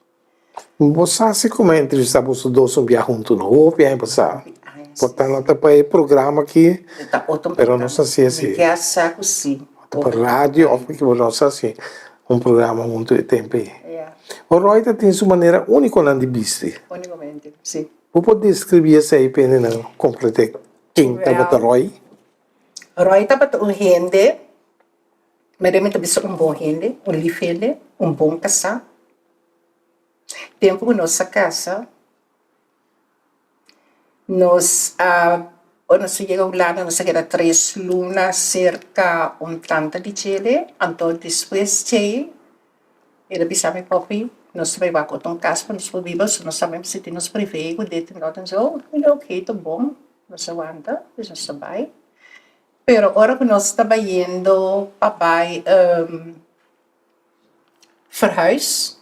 Bo sa si kuma e entrevistá boso dos un bia huntu no? Hopi aña pasá. Hopi aña, si. Por ta no ta pa e programa aki, Ta otro pero nos programa. hasi asi. Mi ke a sa ku si. Ta pa radio òf kiko, pero nos hasi un programa huntu e tempu ei. Ya. Roy ta tin su manera únikonan di bisti. Únikamente, si. Bo por deskribí esei pa hendenan komprendé ken tabata Roy? Roy tabata un hende, mira mi ta bisa un bon hende, un lif hende, un bon kasá. Tempu ku nos a kasa, nos a, ora nos a yega Hulanda nos a keda tres luna serka un tanta di djele, anto despues djei el a bisa mi papi nos ta bai wak otro un kas pa nos por biba, so nos tambe mester tin nos privé ku dit en dòt en zo. Mi di oke ta bon. Nos a wanta, pues nos ta bai. Pero ora ku nos ta bayendo pa bai verhuis,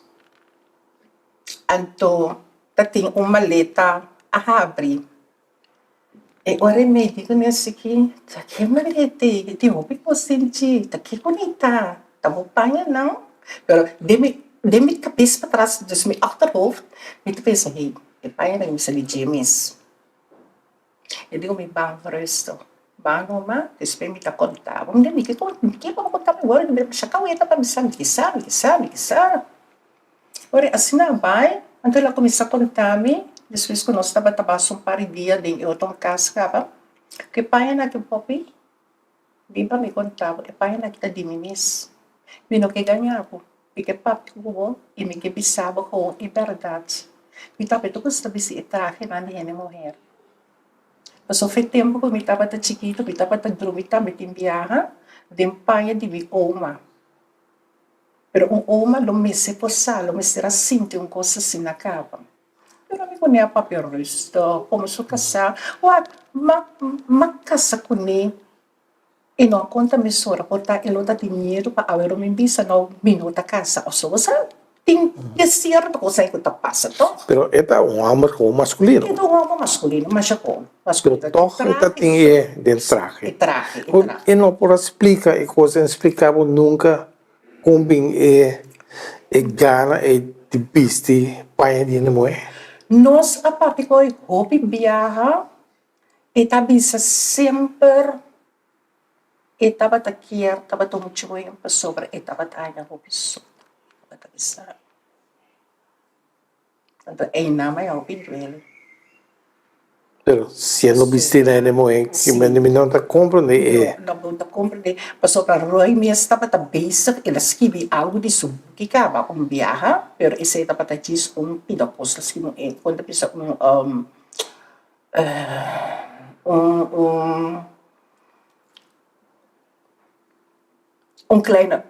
anto ta tin un maleta a habri. E ora e mei di kuné asiki, ta ke maleta ei? Tin hopi kos den dje, ta ke bunita, ta bo pañanan. Pero den mi den mi kabes patras, dus mi achterhoofd, mi ta pensa, hey, e pañanan mi sali dje mes. E dico mi ban rusto, ban numa, despues mi ta conta bo. Mi di, mi ke mi ke pa bo conta mi awor, mi masha caweta pa mi sa, mi ke sa, mi ke sa, mi ke sa. Ora asina a bai, anto el a cuminsa conta mi, despues cu nos tabata basa un par di dia den e otro cas caba, cu e pañanan aki popi, Bin pa mi konta bo e pañanan ki ta di mi mes. Mi no ke gaña bo. Mi ke papia ku bo i mi ke bisa bo kon e bèrdat. Mi tambe ta gusta bisti e trahenan di hende muher. Pasobra fe tempu ku mi tabata chikitu mi tabata drumi tambe tin biaha den paña di mi oma. Pero un oma lo mester por sa, lo mester a sinti un kos asina kaba. Pero mi kuné a papia rustig, komo su kasá. Wak, ma, m'a kasa kuné. E no a konta mesora por ta e lo ta tin miedu pa awe lo mi bisa no mi no ta kasa. Oso bo sa tin e sierto kos ei ku ta pasa tòg. Pero e ta un hòmber komo maskulino. E ta un hòmber maskulino, masha komo maskulino. Pero tòg e ta tin e den trahe. E trahe, e trahe. E no por a splika e kos, e no splika bo nunka. Kon bin e e gana ei di bisti paña di hende muhé? Nos a papia ku e hopi biaha, e ta bisa semper e tabata kier tabata muchu wen pasobra e tabata haña hopi sota, tabata bisa. Anto einan mi a hopi duele. Pero siendo bisti na hende muhé ki mi no ta komprendé e. No, no ta komprendé pasobra Roy mes tabata bezig el a skibi algu di su buki kaba un biaha pero esei tabata djis un pida kos el a skibi un e kon ta bisa un un un un kleine.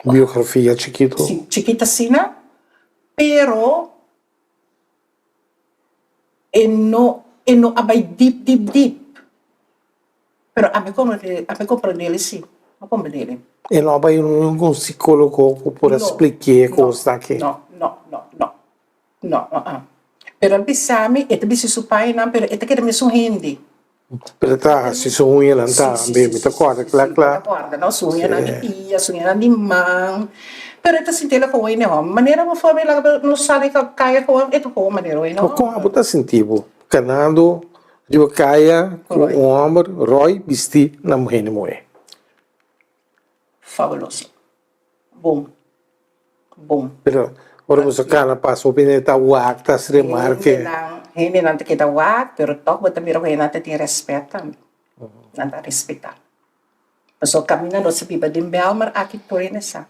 Biografia chikitu. Si, chikit asina, pero e no e no a bai dip dip dip. Pero ami komprende ami komprendele si, mi komprendele. E no a bai ningun psikologo ku por a spliké kos aki? No, no, no, no, no, no, uh-uh. Pero el bisa mi, e ta bisa su painan, pero e ta keda mesun hende. Pero ta hasi su uñanan tambe, mi ta kòrda kla kla. Mi ta kòrda no, su uñanan di pia, su uñanan di man. Pero e ta sinti el koe ne hòmber. Manera bo for mi laga no sali kaya koe, e ta koe manera oe no. Kon abo ta sinti bo kanando riba kaya ku un hòmber ròi bistí na hende muhé? Fabuloso. Bon. Bon. Pero ora bo sa kana pasa hopi hende ta wak, ta hasi remarke. Hendenan, hendenan ta keda wak, pero tòg bo ta mira ku hendenan ta tin rèspèt tambe. Nan ta respetá. Pasobra kaminda nos a biba den Bijlmer aki tur hende sa.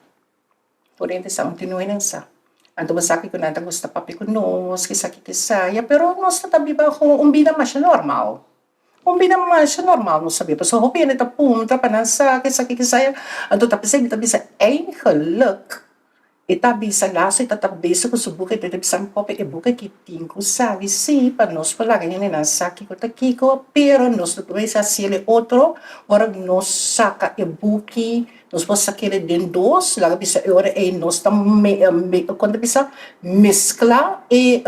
Tur hende sa, un tin hende sa. Anto bo sa kiko nan ta gusta papia ku nos, kisaki kisaya, pero nos ta ta biba un bida masha normal. Un bida masha normal nos ta biba, pasobra hopi hende ta puntra pa nan sa esaki kisaya, anto ta p'esei mi ta bisa eigenlijk e ta bisa laso e ta ta bezig ku su buki e ta bisa mi pope e buki aki tin ku sali si pa nos por laga hendenan sa kiko ta kiko pero nos no por mester hasiel e otro ora nos saka e buki nos por sak'el den dos laga bisa e ora ei nos ta kon ta bisa meskla e.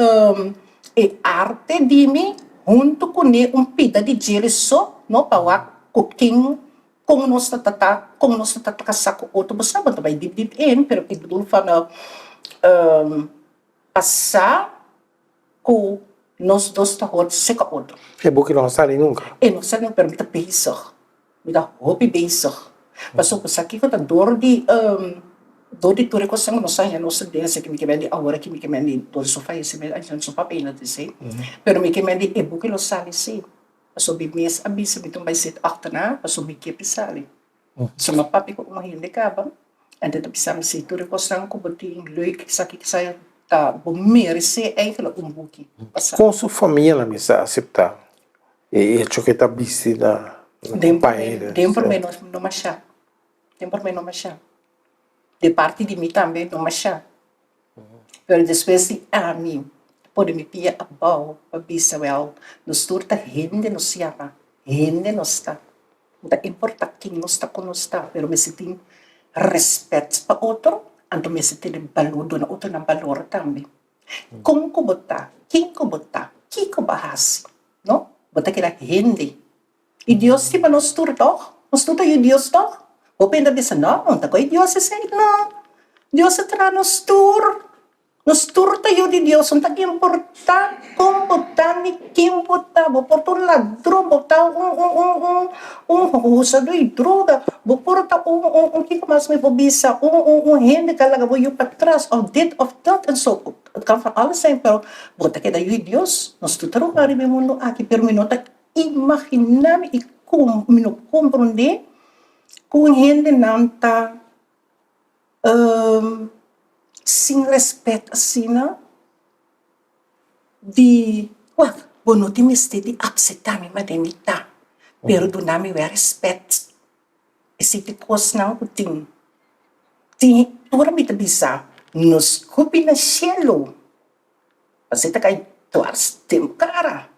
E arte di mi huntu kuné un pida di djele so no pa wak ku ken kon nos ta tata kon nos ta tata kasá ku otro bo sa bo ta bai dip dip in pero ik bedoel van pasá ku nos dos ta hot seka otro. E buki no a sali nunka. E no sali nunka pero mi ta bezig mi ta hopi bezig pasobra bo sa kiko ta dor di dor di tur e kosnan ku nos a haña nos ta den esaki mi ke bende awor aki mi ke bende dor di su fallecimento ay su papia no ta esei pero mi ke bende e buki lo sali si pasobra mi mes a bisa mi ta bai sit achterna pasobra mi ke pi sali. So mi a papia ku un hende kaba, en ta bisa mi si tur e kosnan ku bo tin leuk esaki kisai ta bo meresé eigenlijk un buki pa sa. Kon su famianan mester aseptá e echo ku e ta bisti na Den promé den promé no mashá, den promé no mashá. De parti di mi tambe no mashá. Pero despues di ami pone mi pia abou pa bisa wèl nos tur ta hende nos yama, hende nos ta. No ta importa ken nos ta ku nos ta, pero mester tin rèspèt pa otro, anto mester tene balor, duna otronan balor tambe. Kon ku bo ta, ken ku bo ta, kiko bo a hasi, no? Bo ta keda hende. I Dios stima nos tur tòg? Nos tur ta yu Dios tòg? Bo pende a bisa, No, no ta koe Dios esei. No, Dios a traha nos tur. Nos tur ta yu di Dios. No ta importá kon bo ta ni ken bo ta. Bo por ta un ladron, bo ta un un un un un usadó di droga, bo por ta un un un kiko mas mi por bisa, un un un hende ku a laga bo yu patras òf dit òf dat. En so, het kan van alles zijn, pero bo ta keda yu di Dios. Nos tur ta roga riba e mundu aki, pero mi no ta Imaginá mi i mi no komprondé ku hendenan ta sin rèspèt asina di wak bo no tin mester di akseptá mi manera mi ta pero duna mi wè rèspèt. Esei ta e kosnan ku tin tin ora mi ta bisa nos hopi na shelu pasobra ta kai dwars den kara.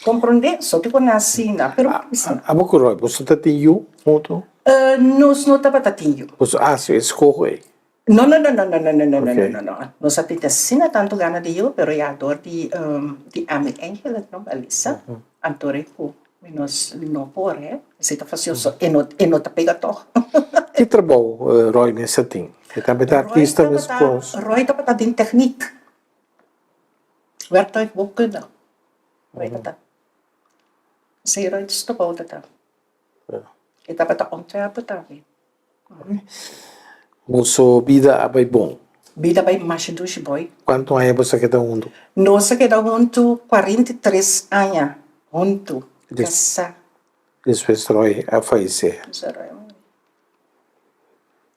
Comprende? So ti con asina, pero Abo cu Roy, boso ta tin yu hunto? Nos no tabata tin yu. Boso a haci escoho ey? No, no, no, no, no, no, no, no, no, no, no. Nos a tin asina tanto gana di yu, pero ya dor di di ami eigenlijk no, Alisa, anto rei cu mi nos no por he, esey ta facioso, e no e no ta pega toch. Ki trabou Roy mester tin? E tambe ta artista mescos? Roy tabata den techniek. Werktuigbouwkunde. Roy ta ta. Esei Roy ta stobou ta ta. E tabata ontwerper tambe. Boso bida a bai bon? Bida a bai masha dushi boy. Kuantu aña boso a keda huntu? Nos a keda huntu 43 aña huntu, kasá. Despues Roy a fayesé.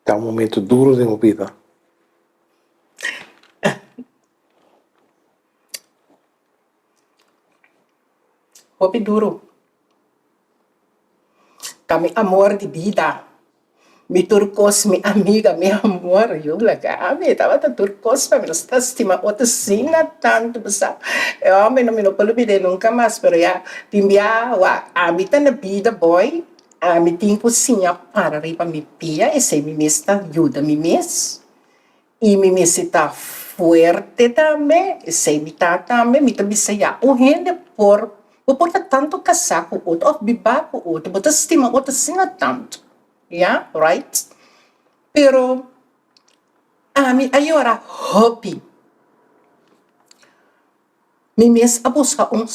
Ta un momento duro den bo bida. Hopi duru. Ta mi amor di bida, mi tur kos, mi amiga, mi amor. Yu laga mi, e tabata tur kos pa mi. Nos ta stima otro asina tantu bo sa. E homber no mi no por lubid'é nunka mas, pero ya tin bia wak ami ta na bida boy, ami tin ku siña para riba mi pia, esei mi mes ta yuda mi mes. I mi mester ta fuerte tambe, esei mi ta tambe, mi ta bisa ya, un hende por, bo por ta tantu kasá ku otro òf bibá ku otro, bo ta stima otro asina tantu, ya, right? Pero ami a yora hopi. Mi mes a buska un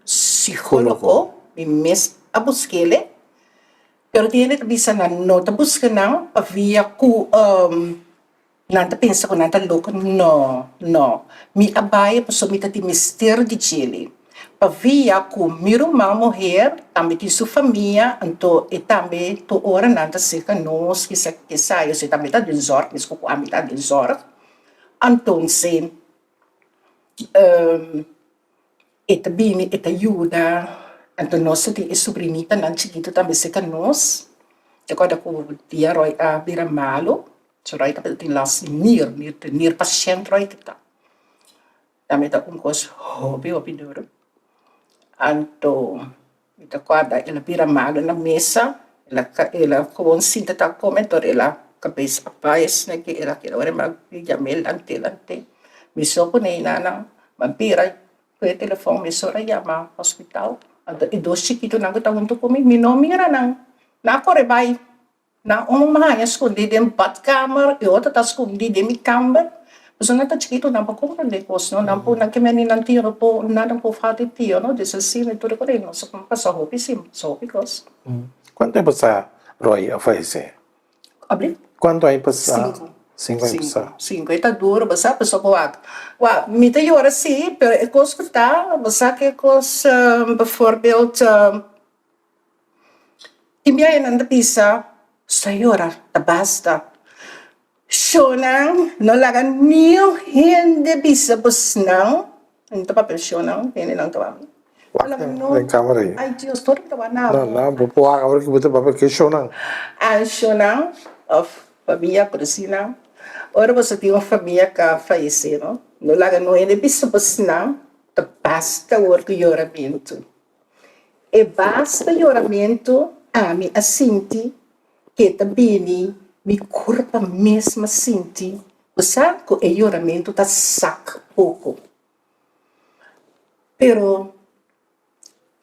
psicólogo, mi mes a busk'el, pero tin hende ta bisa nan no ta buska nan pabia ku nan ta pensa ku nan ta loko, no, no, mi a bai pasobra mi ta tin mester di djele, pabia ku mi ruman muher tambe tin su famia, anto e tambe tur ora nan ta serka nos, kisa kisayo, si e tambe ta den zòrg, meskos ku ami ta den zòrg. Antonse e ta bini e ta yuda, anto nos ta tin e sobrinitanan chikitu tambe serka nos, te acorda ku dia Roy a bira malu, so Roy tabata tin last di nir, nir pashent Roy ta ta. Tambe ta un kos hopi hopi duru. Anto mi ta kòrda el a bira malu na mesa, el a el a gewoon sinta ta kome anto el a kabes a bai asina ke el a keda ora mi a yam'é lant'é lant'é. Mi so ku nei nan. Mi a bira ku e telefòn mesora yama hospital. Anto e dos chikitunan ku ta huntu ku mi, mi no mira nan. Nan a kore bai. Nan un haña skondí den badkamer, e otro ta skondí den mi kamber. Pasobra nan ta chikitu, nan por komprendé kos, no. Nan por, nan ke meni nan tio no por, nada por falta e tio, no. Dus asina tur e kos ei nos a pasa hopi si, pasa hopi kos. Kuantu aña pasá Roy a fayesé? Abri? Kuantu aña pasá? Sinku. Sinku aña pasá. Sinku. E ta duro, bo sa, pasobra wak, wak, mi ta yora sí, pero e kos ku ta, bo sa ke kos, bijvoorbeeld, Tin biaha nan ta bisa, Sta yora, ta basta. Shownan no laga niun hende bisa bosnan, mi ta papia shownan, hendenan ta wak mi. Wak den camera ei. Ay Dios, tur mi ta wak na bo. No, no, bo por wak awor ki bo ta papia ke shownan. An shownan of famia kosina, ora boso tin un famia ka fayesé no, no laga niun hende bisa bosnan, ta basta awor ku yoramentu. E basta yoramentu ami a sinti ke ta bini mi kurpa mes m'a sinti bo sa ku e yoramentu ta sak poko. Pero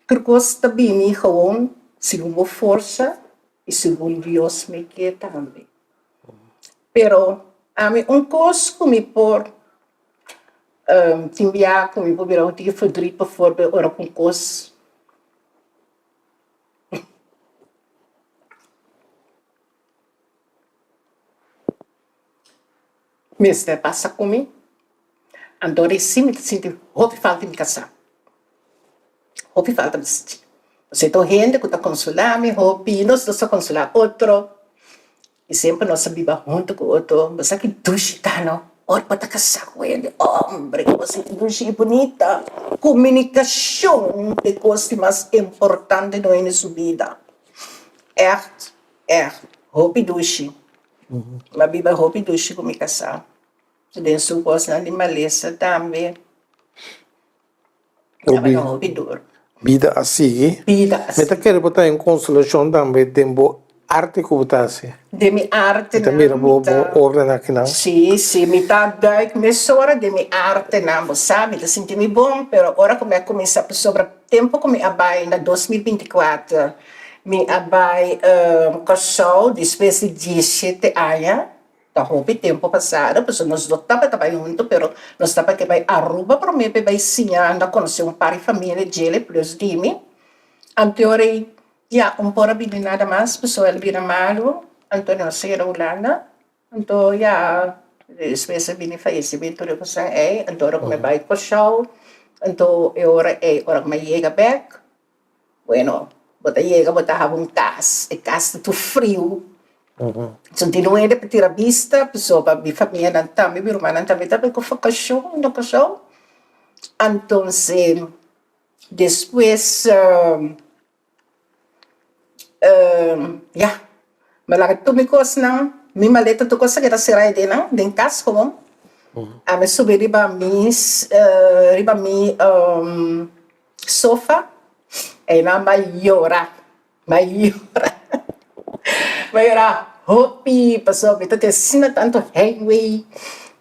tur kos ta bini gewoon segun bo forsa i segun Dios me ke tambe. Pero ami un kos ku mi por Tin bia ku mi por bira un tiki verdriet bijvoorbeeld ora ku un kos mester pasa ku mi, anto resi mi ta sinti hopi falta di mi kasá, hopi falta mi ta sinti. Pasobra ta un hende ku ta konsolá mi hopi, nos dos ta konsolá otro. I semper nos a biba huntu ku otro. Bo sa ki dushi ta no? Ora bo ta kasá ku hende, hombre, ku bo sinti dushi i bunita. Komunikashon ta e kos di mas importante den hende su bida. Ègt, ègt, hopi dushi. Mi a biba hopi dushi ku mi kasá. Den su kosnan di malesa tambe. Tabata hopi duro. Bida a sigui. Bida a Mi ta sigui. kere bo ta un konsolashon tambe den bo arte ku bo ta hasi. Den mi artenan Mi ta mira mi bo ta. bo obranan akinan. Sí, sí, mi ta duik mesora den mi artenan, bo sa, mi ta sinti mi bon, pero ora ku mi a kuminsá pasobra tempu ku mi a bai na 2024 mi a bai Kòrsou despues di diesshete aña. Ta hopi tempo pasado, pasobra nos no tabata bai hunto, pero nos tabata ke bai Aruba prome p'e bai siña anda konosé un par di famia di djele plus di mi. Anto ora ei ya un por a bini nada mas pasobra el bira malu, anto nos a yega Hulanda, anto ya despues a bini fayecimento di kosan ei, anto ora ku mi bai Kòrsou, anto e ora ei ora ku mi a yega bèk, Bueno, bo ta yega bo ta haba un kas, e kas ta tur friu. So tin un hende pa tira bista, pasobra mi famianan tambe, mi rumannan tambe ta bai ku vakashon na Kòrsou. Antonse despues ya, mi a laga tur mi kosnan, mi maleta tur kos a keda sera ei den nan, den kas gewoon. Ami a subi riba mi riba mi Sofa, einan m'a yora, m'a yora, m'a yora hopi pasobra mi ta tin asina tantu heimwee,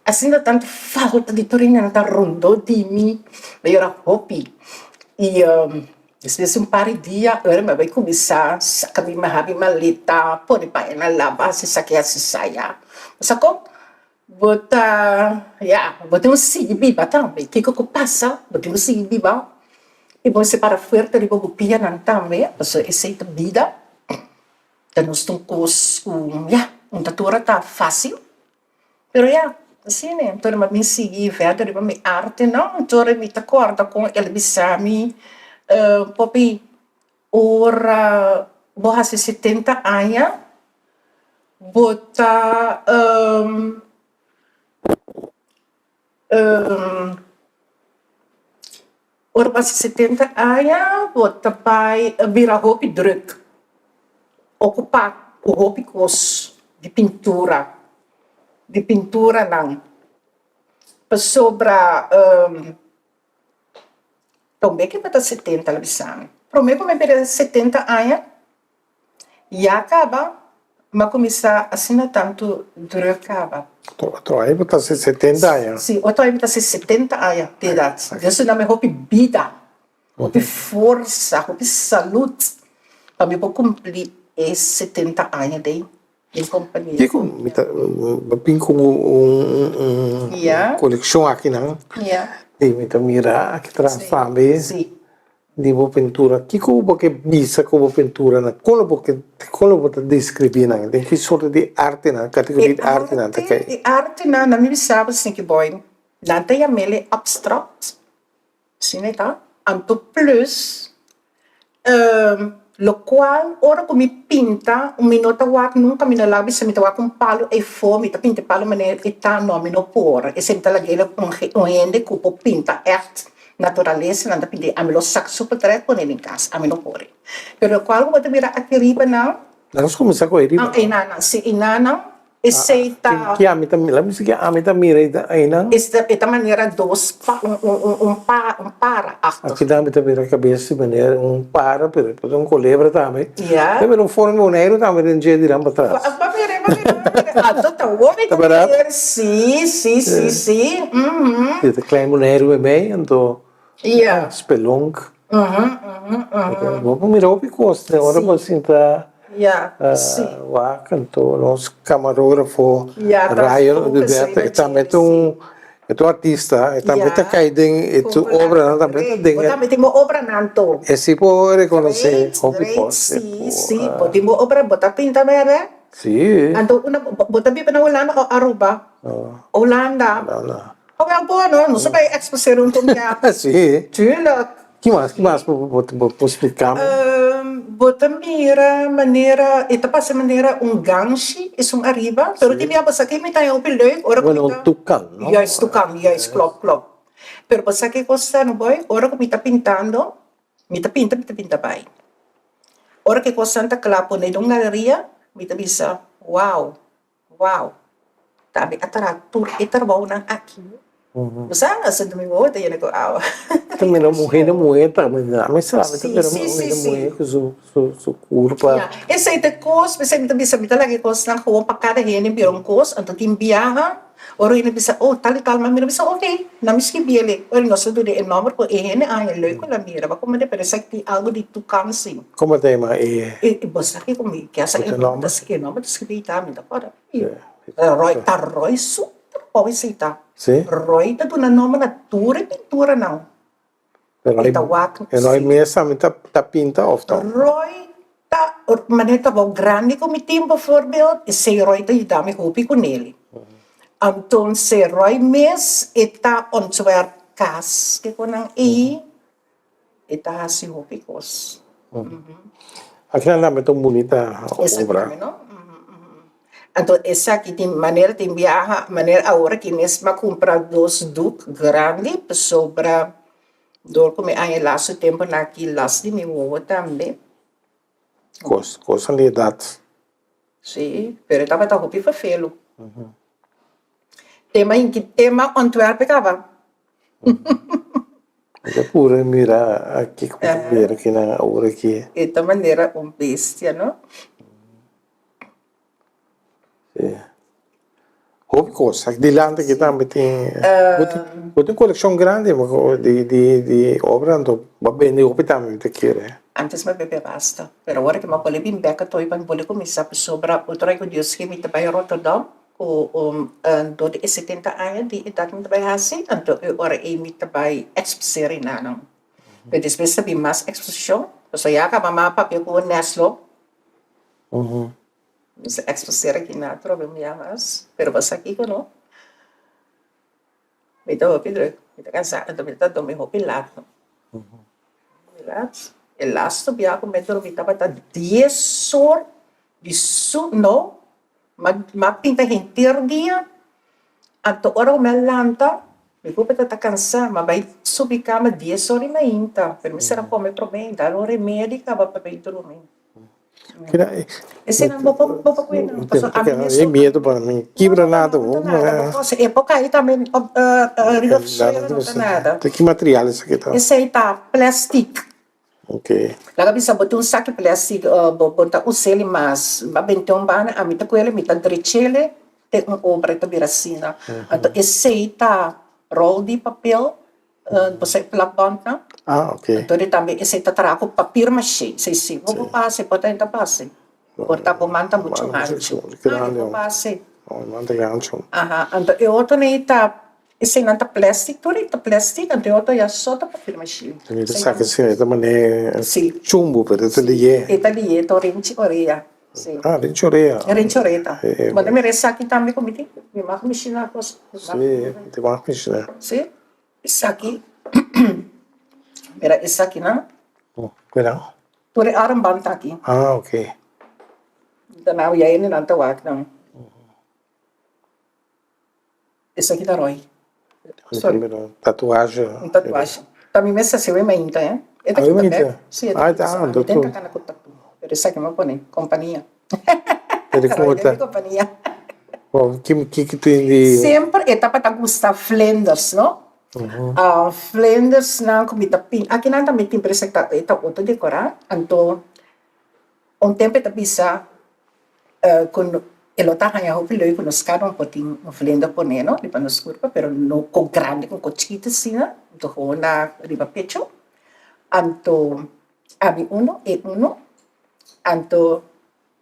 asina tantu falta di tur hende nan ta rondó di mi, m'a yora hopi. I despues di un par di dia ora mi a bai kuminsá saka mi habi maleta, pone paña na laba, hasi esaki hasi esaya, bo sa kon? Bo ta, ya, bo tin ku sigui biba tambe. Kiko ku pasa, bo tin ku sigui biba i bo mester para fuerte riba bo pianan tambe, pasobra esei ta bida. Ta nos ta un kos ku, ya, un ta tur a ta fásil, pero ya, asina e. Anto mi a bin sigui verder riba mi artenan, anto mi ta kòrda kon el a bisa mi, Poppy, Ora bo hasi 70 aña, bo ta ora bo hasi 70 aña bo ta bai bira hopi druk, okupá ku hopi kos di pintura, di pinturanan, pasobra. Promé ke bo ta 70 la bisa mi. Promé ku mi bira 70 aña, ya kaba. M'a kuminsá asina tantu drùk kaba. Otro aña bo ta hasi setenta aña. Sí, otro aña mi ta hasi setenta aña di edat. Dios duna mi hopi bida, hopi forsa, hopi salud pa mi por kumpli e setenta aña den den kompania. Kiko mi ta bin ku un kolekshon akinan i mi ta mira aki tras tambe. Di bo pintura, kiko bo ke bisa ku bo pinturanan? Kon lo bo ke, kon lo bo ta deskribí nan? Den ki sorto di artenan, kategoria di artenan ta kai? E artenan, nan mi bisa bo Sneaky Boy, nan ta yam'el abstract, asina e ta, anto plus lokual ora ku mi pinta mi no ta wak nunka mi no laga bisa mi ta wak un palu eyfo, mi ta pinta e palu manera e ta, no mi no por, esei mi ta lag'el un hende ku por pinta ègt. Naturalesa nan ta pidi ami lo sak su potret pone den kas, ami no por. Pero lokual ku bo ta mira aki riba nan. Nos kuminsá ku ei riba. Einan, si einan, esei ta. Ki ami ta mira? Laat mi si ki ami ta mira einan. E ta manera dos pa un un un un para achtig. Aki tambe ta mira kabes di manera un para pero por ta un kolebra tambe. Ya. Ta mira un forma di boneiru tambe den dje di nan patras. Ba mira, ba mira, ba mira. Anto ta hopi ta mira. Si, si, si, si. Si ta klein Boneiru bij mij, anto spelonk. Bo por mira hopi kos den ora bo sinta wak, anto nos kamarografo Ryan Oduber e tambe ta un e ta un artista, e tambe ta kai den e su obranan tambe ta den. Bo tambe tin bo obranan to. E si por rekonosé hopi kos. Si, si, bo tin bo obra, bo ta pinta bèrdè? Si. Anto una bo ta biba na Hulanda o Aruba? Hulanda. Hulanda. Oh wel bueno, nos a bai exposeer un tontia. Si. Tuurlijk. Ki mas, ki mas bo bo por splica mi? Bo ta mira manera, e ta pasa manera un ganshi esun ariba, pero tin bia bo sa ke mi ta hopi leuk ora ku mi ta. Bueno, un tukan, no? Juist tukan, juist, klop, klop. Pero bo sa ke kos ta no boy, ora ku mi ta pintando, Mi ta pinta, mi ta pinta bai. Ora ku e kosnan ta kla pone den un galeria, mi ta bisa, Wow, wow, ta mi a traha tur e trabounan aki. Bo sa, Santo Domingo ta yena ku awa. Ta mira un hende muhé ta, mi sa, mi ta mira un hende muhé ku su kurpa. Ya, esei ta e kos, p'esei mi ta bisa, mi ta laga e kosnan gewoon pa kada hende bira un kos, anto tin biaha. Ora hende bisa, oh, tal i tal, ma mi no bisa, ok, nan mi skibi el. Ora nos ta duna e nomber ku e hende a haña leuk ku el a mira, bo komo pero esaki tin algu di tukan si. Komo ta yama e? E bo sa kiko mi ke sa e nomber ta e nomber ta skibi ta, mi ta kòrda. Roy, ta Roy su trabou esei ta. Si. Roy ta duna nomber na tur e pinturanan. E ta wak. E Roy mes tambe ta ta pinta of ta? Roy ta manera trabou grandi ku mi tin bijvoorbeeld esei Roy ta yuda mi hopi ku neli. Antonse Roy mes e ta ontwerp kas ke ku nan ei e ta hasi hopi kos. Akinan tambe ta un bunita obra. Anto esaki tin manera tin biaha manera awor aki mes mi a kumpra dos duk grandi pasobra dor ku mi aña lastu tempunan aki las di mi wowo tambe. Kos kosan di edat. Si, pero e tabata hopi ferfelu. Tema inki tema ontwerp e kaba. Mi ta pura mira aki ku mi ta mira kinan awor aki. E ta manera un bestia no. Si. Hopi kos. Aki dilanti aki tambe tin bo tin kolekshon grandi di di di obra anto bo a bende hopi tambe mi ta kere. Antes mi a bebe basta pero awor ki mi a bole bin bek atoy pa mi bole kuminsá pasobra otro ai ku Dios ke mi ta bai Rotterdam ku dor di e setenta aña di edat mi ta bai hasi anto e ora ei mi ta bai eksposeer enanan pero despues ta bin mas eksposishon pasobra ya kaba mi a papia ku Neslo. Mi sa eksposeer aki na atrobe un bia mas, pero bo sa kiko no? Mi ta hopi druk, mi ta kansa, anto mi ta dormi hopi lat. Hopi lat. E lastu bia ku mi a dormi tabata dies or di su, no, mi a pinta henter dia, anto ora ku mi a lanta mi ku ta kansa, mi a bai subi kama dies or di mainta, pero mi sera kome prome, dal un remedi kaba pa bai drumi. Esei bo por bo por cuida pasobra ami mes E miedo pa mi kibra nada bo. No ta nada bo epoca ei tambe riba suelo no ta nada. Ki material esaki ta? Esei ta plastic. Laga bisa bo tin un saki plastic bo bo ta us'el mas ba bente un banda ami ta kuel mi ta drech'el te un obra ta bira asina. Anto esei ta rol di papel bo sa e plakbandnan. Anto di tambe esei ta traha ku papir maché esei si bo por pasa e por ta pasa. Por ta bo man ta muchu hanchu. Ah e por pasa. Aha anto e otro nei ta Eseinan ta plastic tur e ta plastic anto e otro ya so ta papel mashi. Mi ta saka asina e ta mane chumbo pero e ta liye. E ta liye ta rinchi orea si. Ah rinchi orea. Rinchi orea ta. Bo ta mira esaki tambe ku mi tin? Mi mag mishina kos. Si mi ta mag mishina. Si esaki mira esakinan. Cuidao. Tur e armband ta aki. Ah ok. Ta nan ya hende nan ta wak nan. Esaki ta Roy. Sorry. Un tatuaje. Un tatuaje. Ta mi mes hasié mainta, eh. E ta kita bek. Si, e ta kita. Mi ten kakana ku tatu. Pero esaki mi a pone. Kompania. Pero komo ta? Roy den mi kompania. Bon, kiko tin di. Semper e tabata gusta vlinders, no? Vlindersnan ku mi ta pin. Akinan tambe tin, pero esaki ta e ta otro dekorá. Anto Un tempu e ta bisa ku e lo ta haña hopi leuk ku nos kada un por tin un vlinder pone no riba nos kurpa pero no kon grandi kon kon chikito asina anto gewoon na riba pecho anto ami uno e uno anto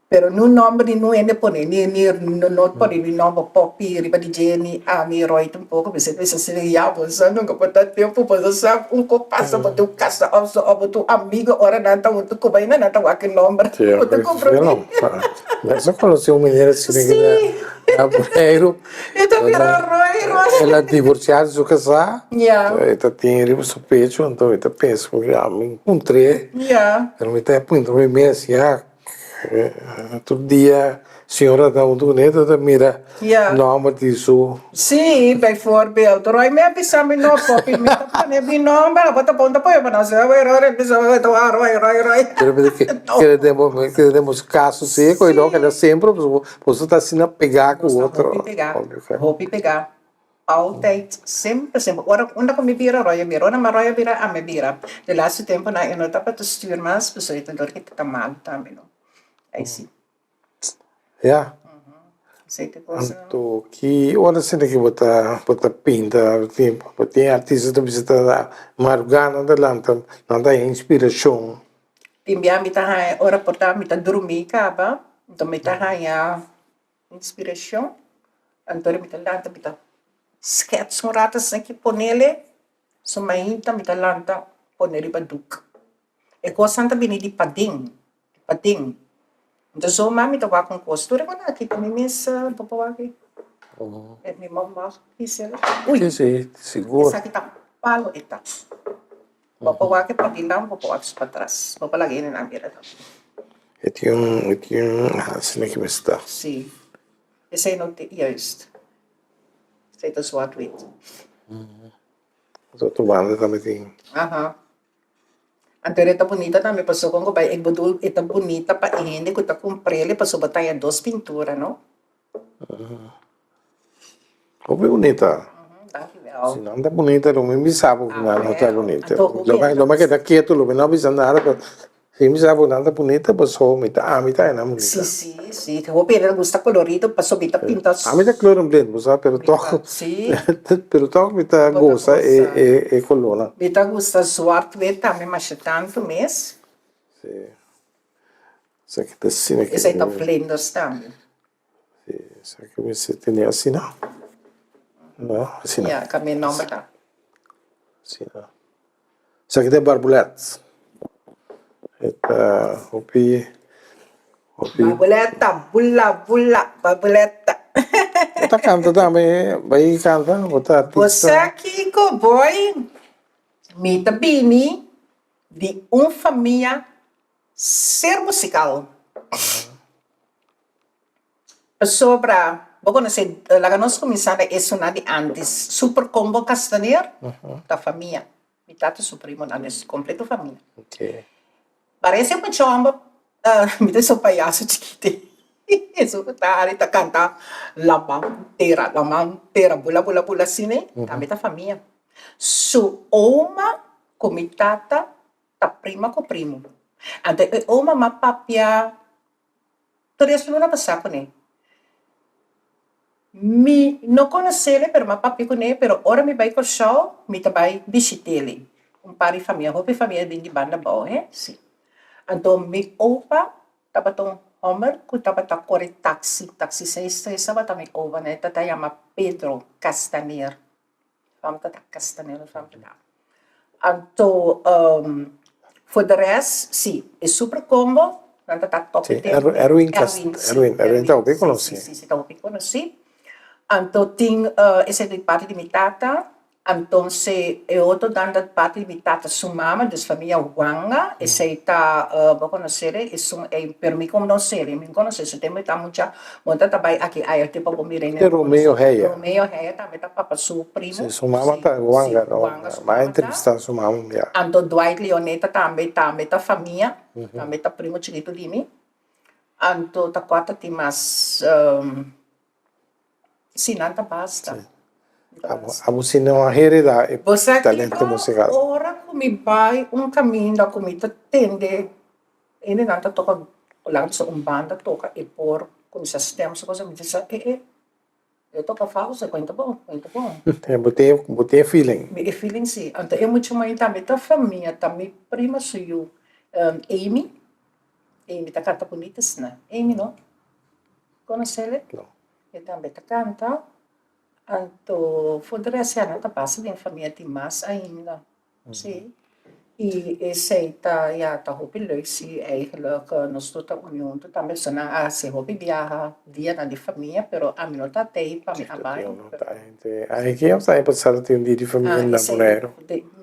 pero niun nomber di niun hende pone ni ni no pone ni nomber Poppy riba di dje ni ami Roy tampoco mi siempre bisa asina ya bo sa nunca por ta tempo bo sa sa un ko pasa bo tin un casa of so of bo tin un amigo ora nan ta hunto cu bo aina nan ta wak e nomber bo ta comprende. Nos a conoce un mujer asina ki na Boneiru E ta bira Roy Roy. El a divorcia di su casa e ta tin riba su pecho anto mi ta pensa cu ya mi encontre pero mi ta puntra mi mes ya Tur dia señora ta huntu ku neto ta mira nòmber di su. Sí, bijvoorbeeld, Roy mi a bisa mi no popi mi ta pone mi nòmber abo ta bon ta pone pa nos Roy Roy bisa mi ta wak Roy Roy Roy. Pero mi ta kere den bo mi kere den boso kaso sí ku e loke ta semper boso ta asina pegá ku otro. Hopi pegá, hopi pegá. Altijd, semper, semper. Ora unda ku mi bira Roy a bira, ora mi Roy a bira ami a bira. De laatste temponan e no tabata stuur mas pasobra e ta dor ki ta malu tambe no. Ai si. Ya. Esei ta cosa. Anto ki ora asina ki bo ta bo ta pinta bo tin artista ta bisa ta marugá nan ta lanta nan ta haña inspirashon. Tin bia mi ta haña ora por ta mi ta drumi kaba anto mi ta haña Inspiracion, anto mi ta lanta mi ta skets un rato asina ki ponele, su mainta mi ta lanta pone riba duk. E kosnan ta bini di paden, di paden. Anto zomaar mi ta wak un kos, tur e kos aki ta mi mes bo por wak ei. Mi mama bisa, uy, esaki ta palo e ta. Bo por wak e padilanti, bo por wak su patras. Bo por laga hende nan mira tambe. E tin un, e tin un, aha, asina ki mester ta. Si. Esei no tin, juist. Esei ta zwart-wit. Otro banda tambe tin. Aha. Anto e ta bunita tambe pasobra kon ku bai, ik bedoel e ta bunita pa e hende ku ta kumpr'el pasobra bo ta haña dos pintura, no? Hopi bunita. Si nan ta bunita lo mi bisa bo ku nan no ta bunita. Lo mi keda ketu lo mi no bisa nada pero si mi bisa bo nan ta bunita paso mi ta ami ta nan bunita. Si si si hopi hende ta gusta kolorido paso mi ta pinta. Ami ta kleurenblind bo sa pero tok pero tok mi ta gosa e kolornan. Mi ta gusta zwart wit tambe masha tantu mes. Si. Esaki ta asina ke. Esei ta vlinders tambe. Si, esaki mester tene asina. No, asina. Ya, cambia e nomber ta. Asina. Esaki ta e barbulet. E ta hopi, hopi. Barbuleta, bula, bula, barbuleta. Bo ta canta tambe, bay canta, bo ta artista. Bo sa kico, boy? Mi ta bini di un famia Ser musical. Pasobra, bo conoce, laga nos cuminsa na esunnan di antes, Super Combo Castaneer ta famia. Mi tata su primonan, es completo famia. Parece mucha homber, mi ta esun payaso chikito esun cu ta hari ta canta laman tera, laman tera, bula bula bula asina, tambe ta famia. Su oma cu mi tata. Ta prima ku primu. Anto e oma m'a papia tres luna pasá kuné. Mi no konosele pero m'a papia kuné pero ora mi bai Kòrsou mi ta bai bishit'ele. Un par di famia, hopi famia bin di banda abou he, si. Anto mi opa tabata un hòmber ku tabata kore taksi, taksi seis tres tabata mi opa, e tata yama Pedro Castaneer. Fam ta ta Castaneer fam ta ta. Anto for de rest si e super combo nan ta ta top Si, Erwin Erwin Erwin ta hopi konosí. Si si ta hopi konosí. Anto tin esei di parti di mi tata Antonse e otro dan ta parti di mi tata su mama, dus famia Wanga, esei ta bo konosé esun ei, pero mi konosé, mi konosé su tempu mi ta mucha, bo ta ta bai aki aya te pa bo mira E Romeo Heya. Romeo Heya tambe ta papa su primo. Si, su mama ta Wanga, no, mi a entrevista su mama un bia. Anto Dwight Leoneta tambe, tambe ta famia, tambe ta primo chikitu di mi, anto ta kua ta tin mas. Si nan ta basta. Abo si no a hereda e talento musical. Bo sa kiko, ora ku mi bai un kaminda ku mi ta tende hendenan ta toka lansa un banda toka e por kuminsá stem su cosa mi ta bisa e e e toka falso e kuenta bon kuenta bon. Bo tin bo tin e feeling. Mi e feeling si. Anto e mucha mai tambe ta famia ta mi prima su yu Amy, Amy ta kanta bunita asina, Amy no. Konosele? No. E tambe ta kanta. Anto for di rest ya nan ta pasa den famia tin mas ainda. Si. I esei ta ya ta hopi leuk si eigenlijk nos tur ta uni huntu tambe. So nan a hasi hopi biaha dianan di famia pero ami no ta tei pa mi a bai. Aki a ta pasado tin dia di famia na Boneiru.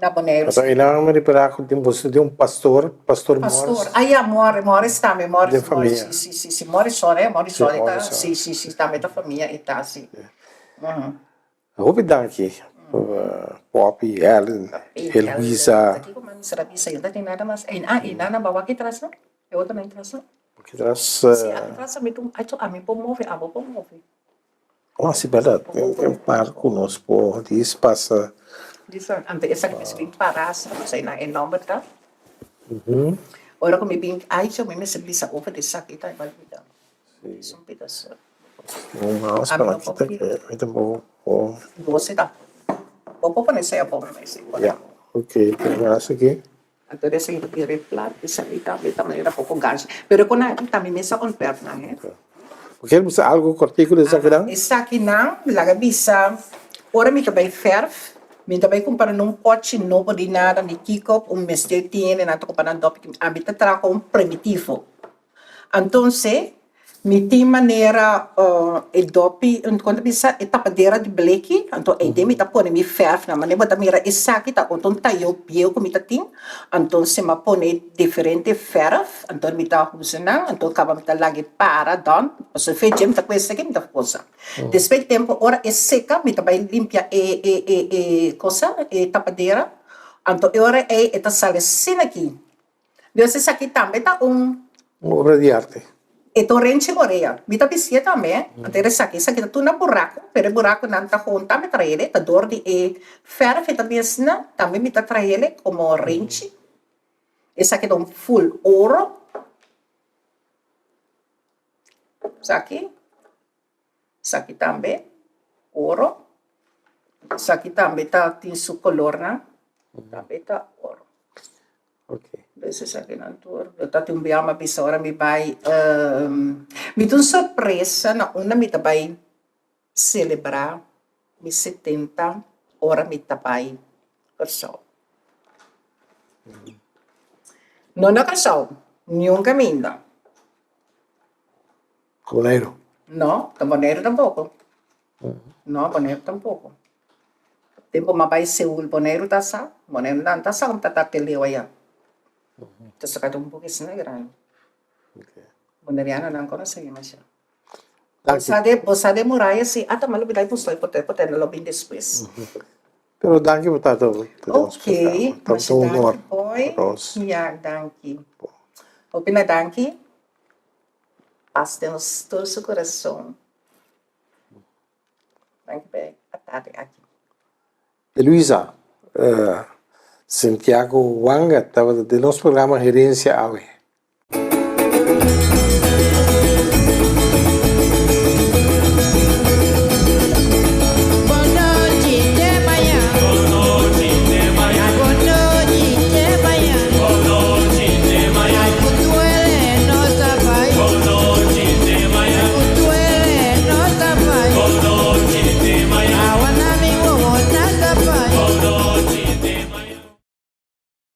Na Boneiru. Pasobra einan mi ripara ku tin boso tin un pastor, pastor Morris. Pastor, ah ya, Morris, Morris tambe, Morris, Den famia. Si, si, si, Morrison, eh, Morrison e ta, si, si, si, tambe ta famia e ta, si. Hopi danki, Poppy, Helen, Heluisa. Kiko mas mi sera bisa? Yo no ta tin nada mas. Ah, e nana bawa aki tras no? E otro nan tras no? Aki tras. Si, aki tras ami ta, ami por move, abo por move. Oh, si berdad. Tin un par cu nos por dis pasa. Anto esaki mester bin para sa nos ei nan e nomber ta. Ora cu mi bin aicho mi mester bisa over di esaki ta igual bida. Esun bida so. Un mouse pa nan kita ke mi tampoco por. Bo si ta. Bo por pone sea pobre mi si. Ya, ok, tin mas aki. Anto esaki ta bira e plat esaki tambe ta manera poco ganchi. Pero con aki tambe mester ontwerp nan he. Bo kier bisa algo cortico di esakinan? Esakinan laga bisa ora mi ta bay verf mi ta bay cumpra nun pochi nobo di nada ni kico un mester tiene nan ta cumpra nan dopi ami ta traha con un primitivo. Antonse mi tin manera e dopi kon ta bisa e tapadera di bleki anto eyden mi ta pone mi fèrfnan manera bo ta mira esaki ta otro un tayo bieu ku mi ta tin antonse mi a pone diferente fèrf anto mi ta usa nan anto kaba mi ta laga e para dòn pasobra fe dje mi ta kuesta ke mi ta usa despues di tempu ora e seka mi ta bai limpia e e cosa e tapadera anto e ora ey e ta sali asina aki. Dios esaki tambe ta un. Un obra di arte. E ta un renchi orea. Mi ta bistié tambe, eh. Anto era esaki. Esaki ta tur na buraku, pero e burakunan ta gewoon tambe traele. Ta dor di e fèrf e ta bin asina. Tambe mi ta traele komo renchi. Esaki ta un ful oro. Esaki. Esaki tambe oro. Esaki tambe ta tin su colornan. Tambe ta oro. Pues esakinan tur. Yo ta tin un bia mi a bisa ora mi bai mi tin un sorpresa na unda mi ta bai celebra mi setenta ora mi ta bai Kòrsou. No na Kòrsou, niun kaminda. Boneiru? No, ta Boneiru tampoco. No, Boneiru tampoco. Tempo m'a bai Seul, Boneiru ta sa. Boneiru nan ta sa como ta ta peleo aya. Ta saca ta un poco asina grandi. Bonerianonan conoce mi masha. Bo sa de, bo sa de muraya si. Ata m'a lubida e postoi pote, pote nan lo bin despues. Pero danki pa ta ta nos Ok, programa. Ta masha un honor danki boy. pa nos. Ya, danki. Hopi na danki. Pas den nos tur su kurason. Danki pa e atardi aki. Eluisa, Santiago Wanga tabata den nos programa Herencia awe.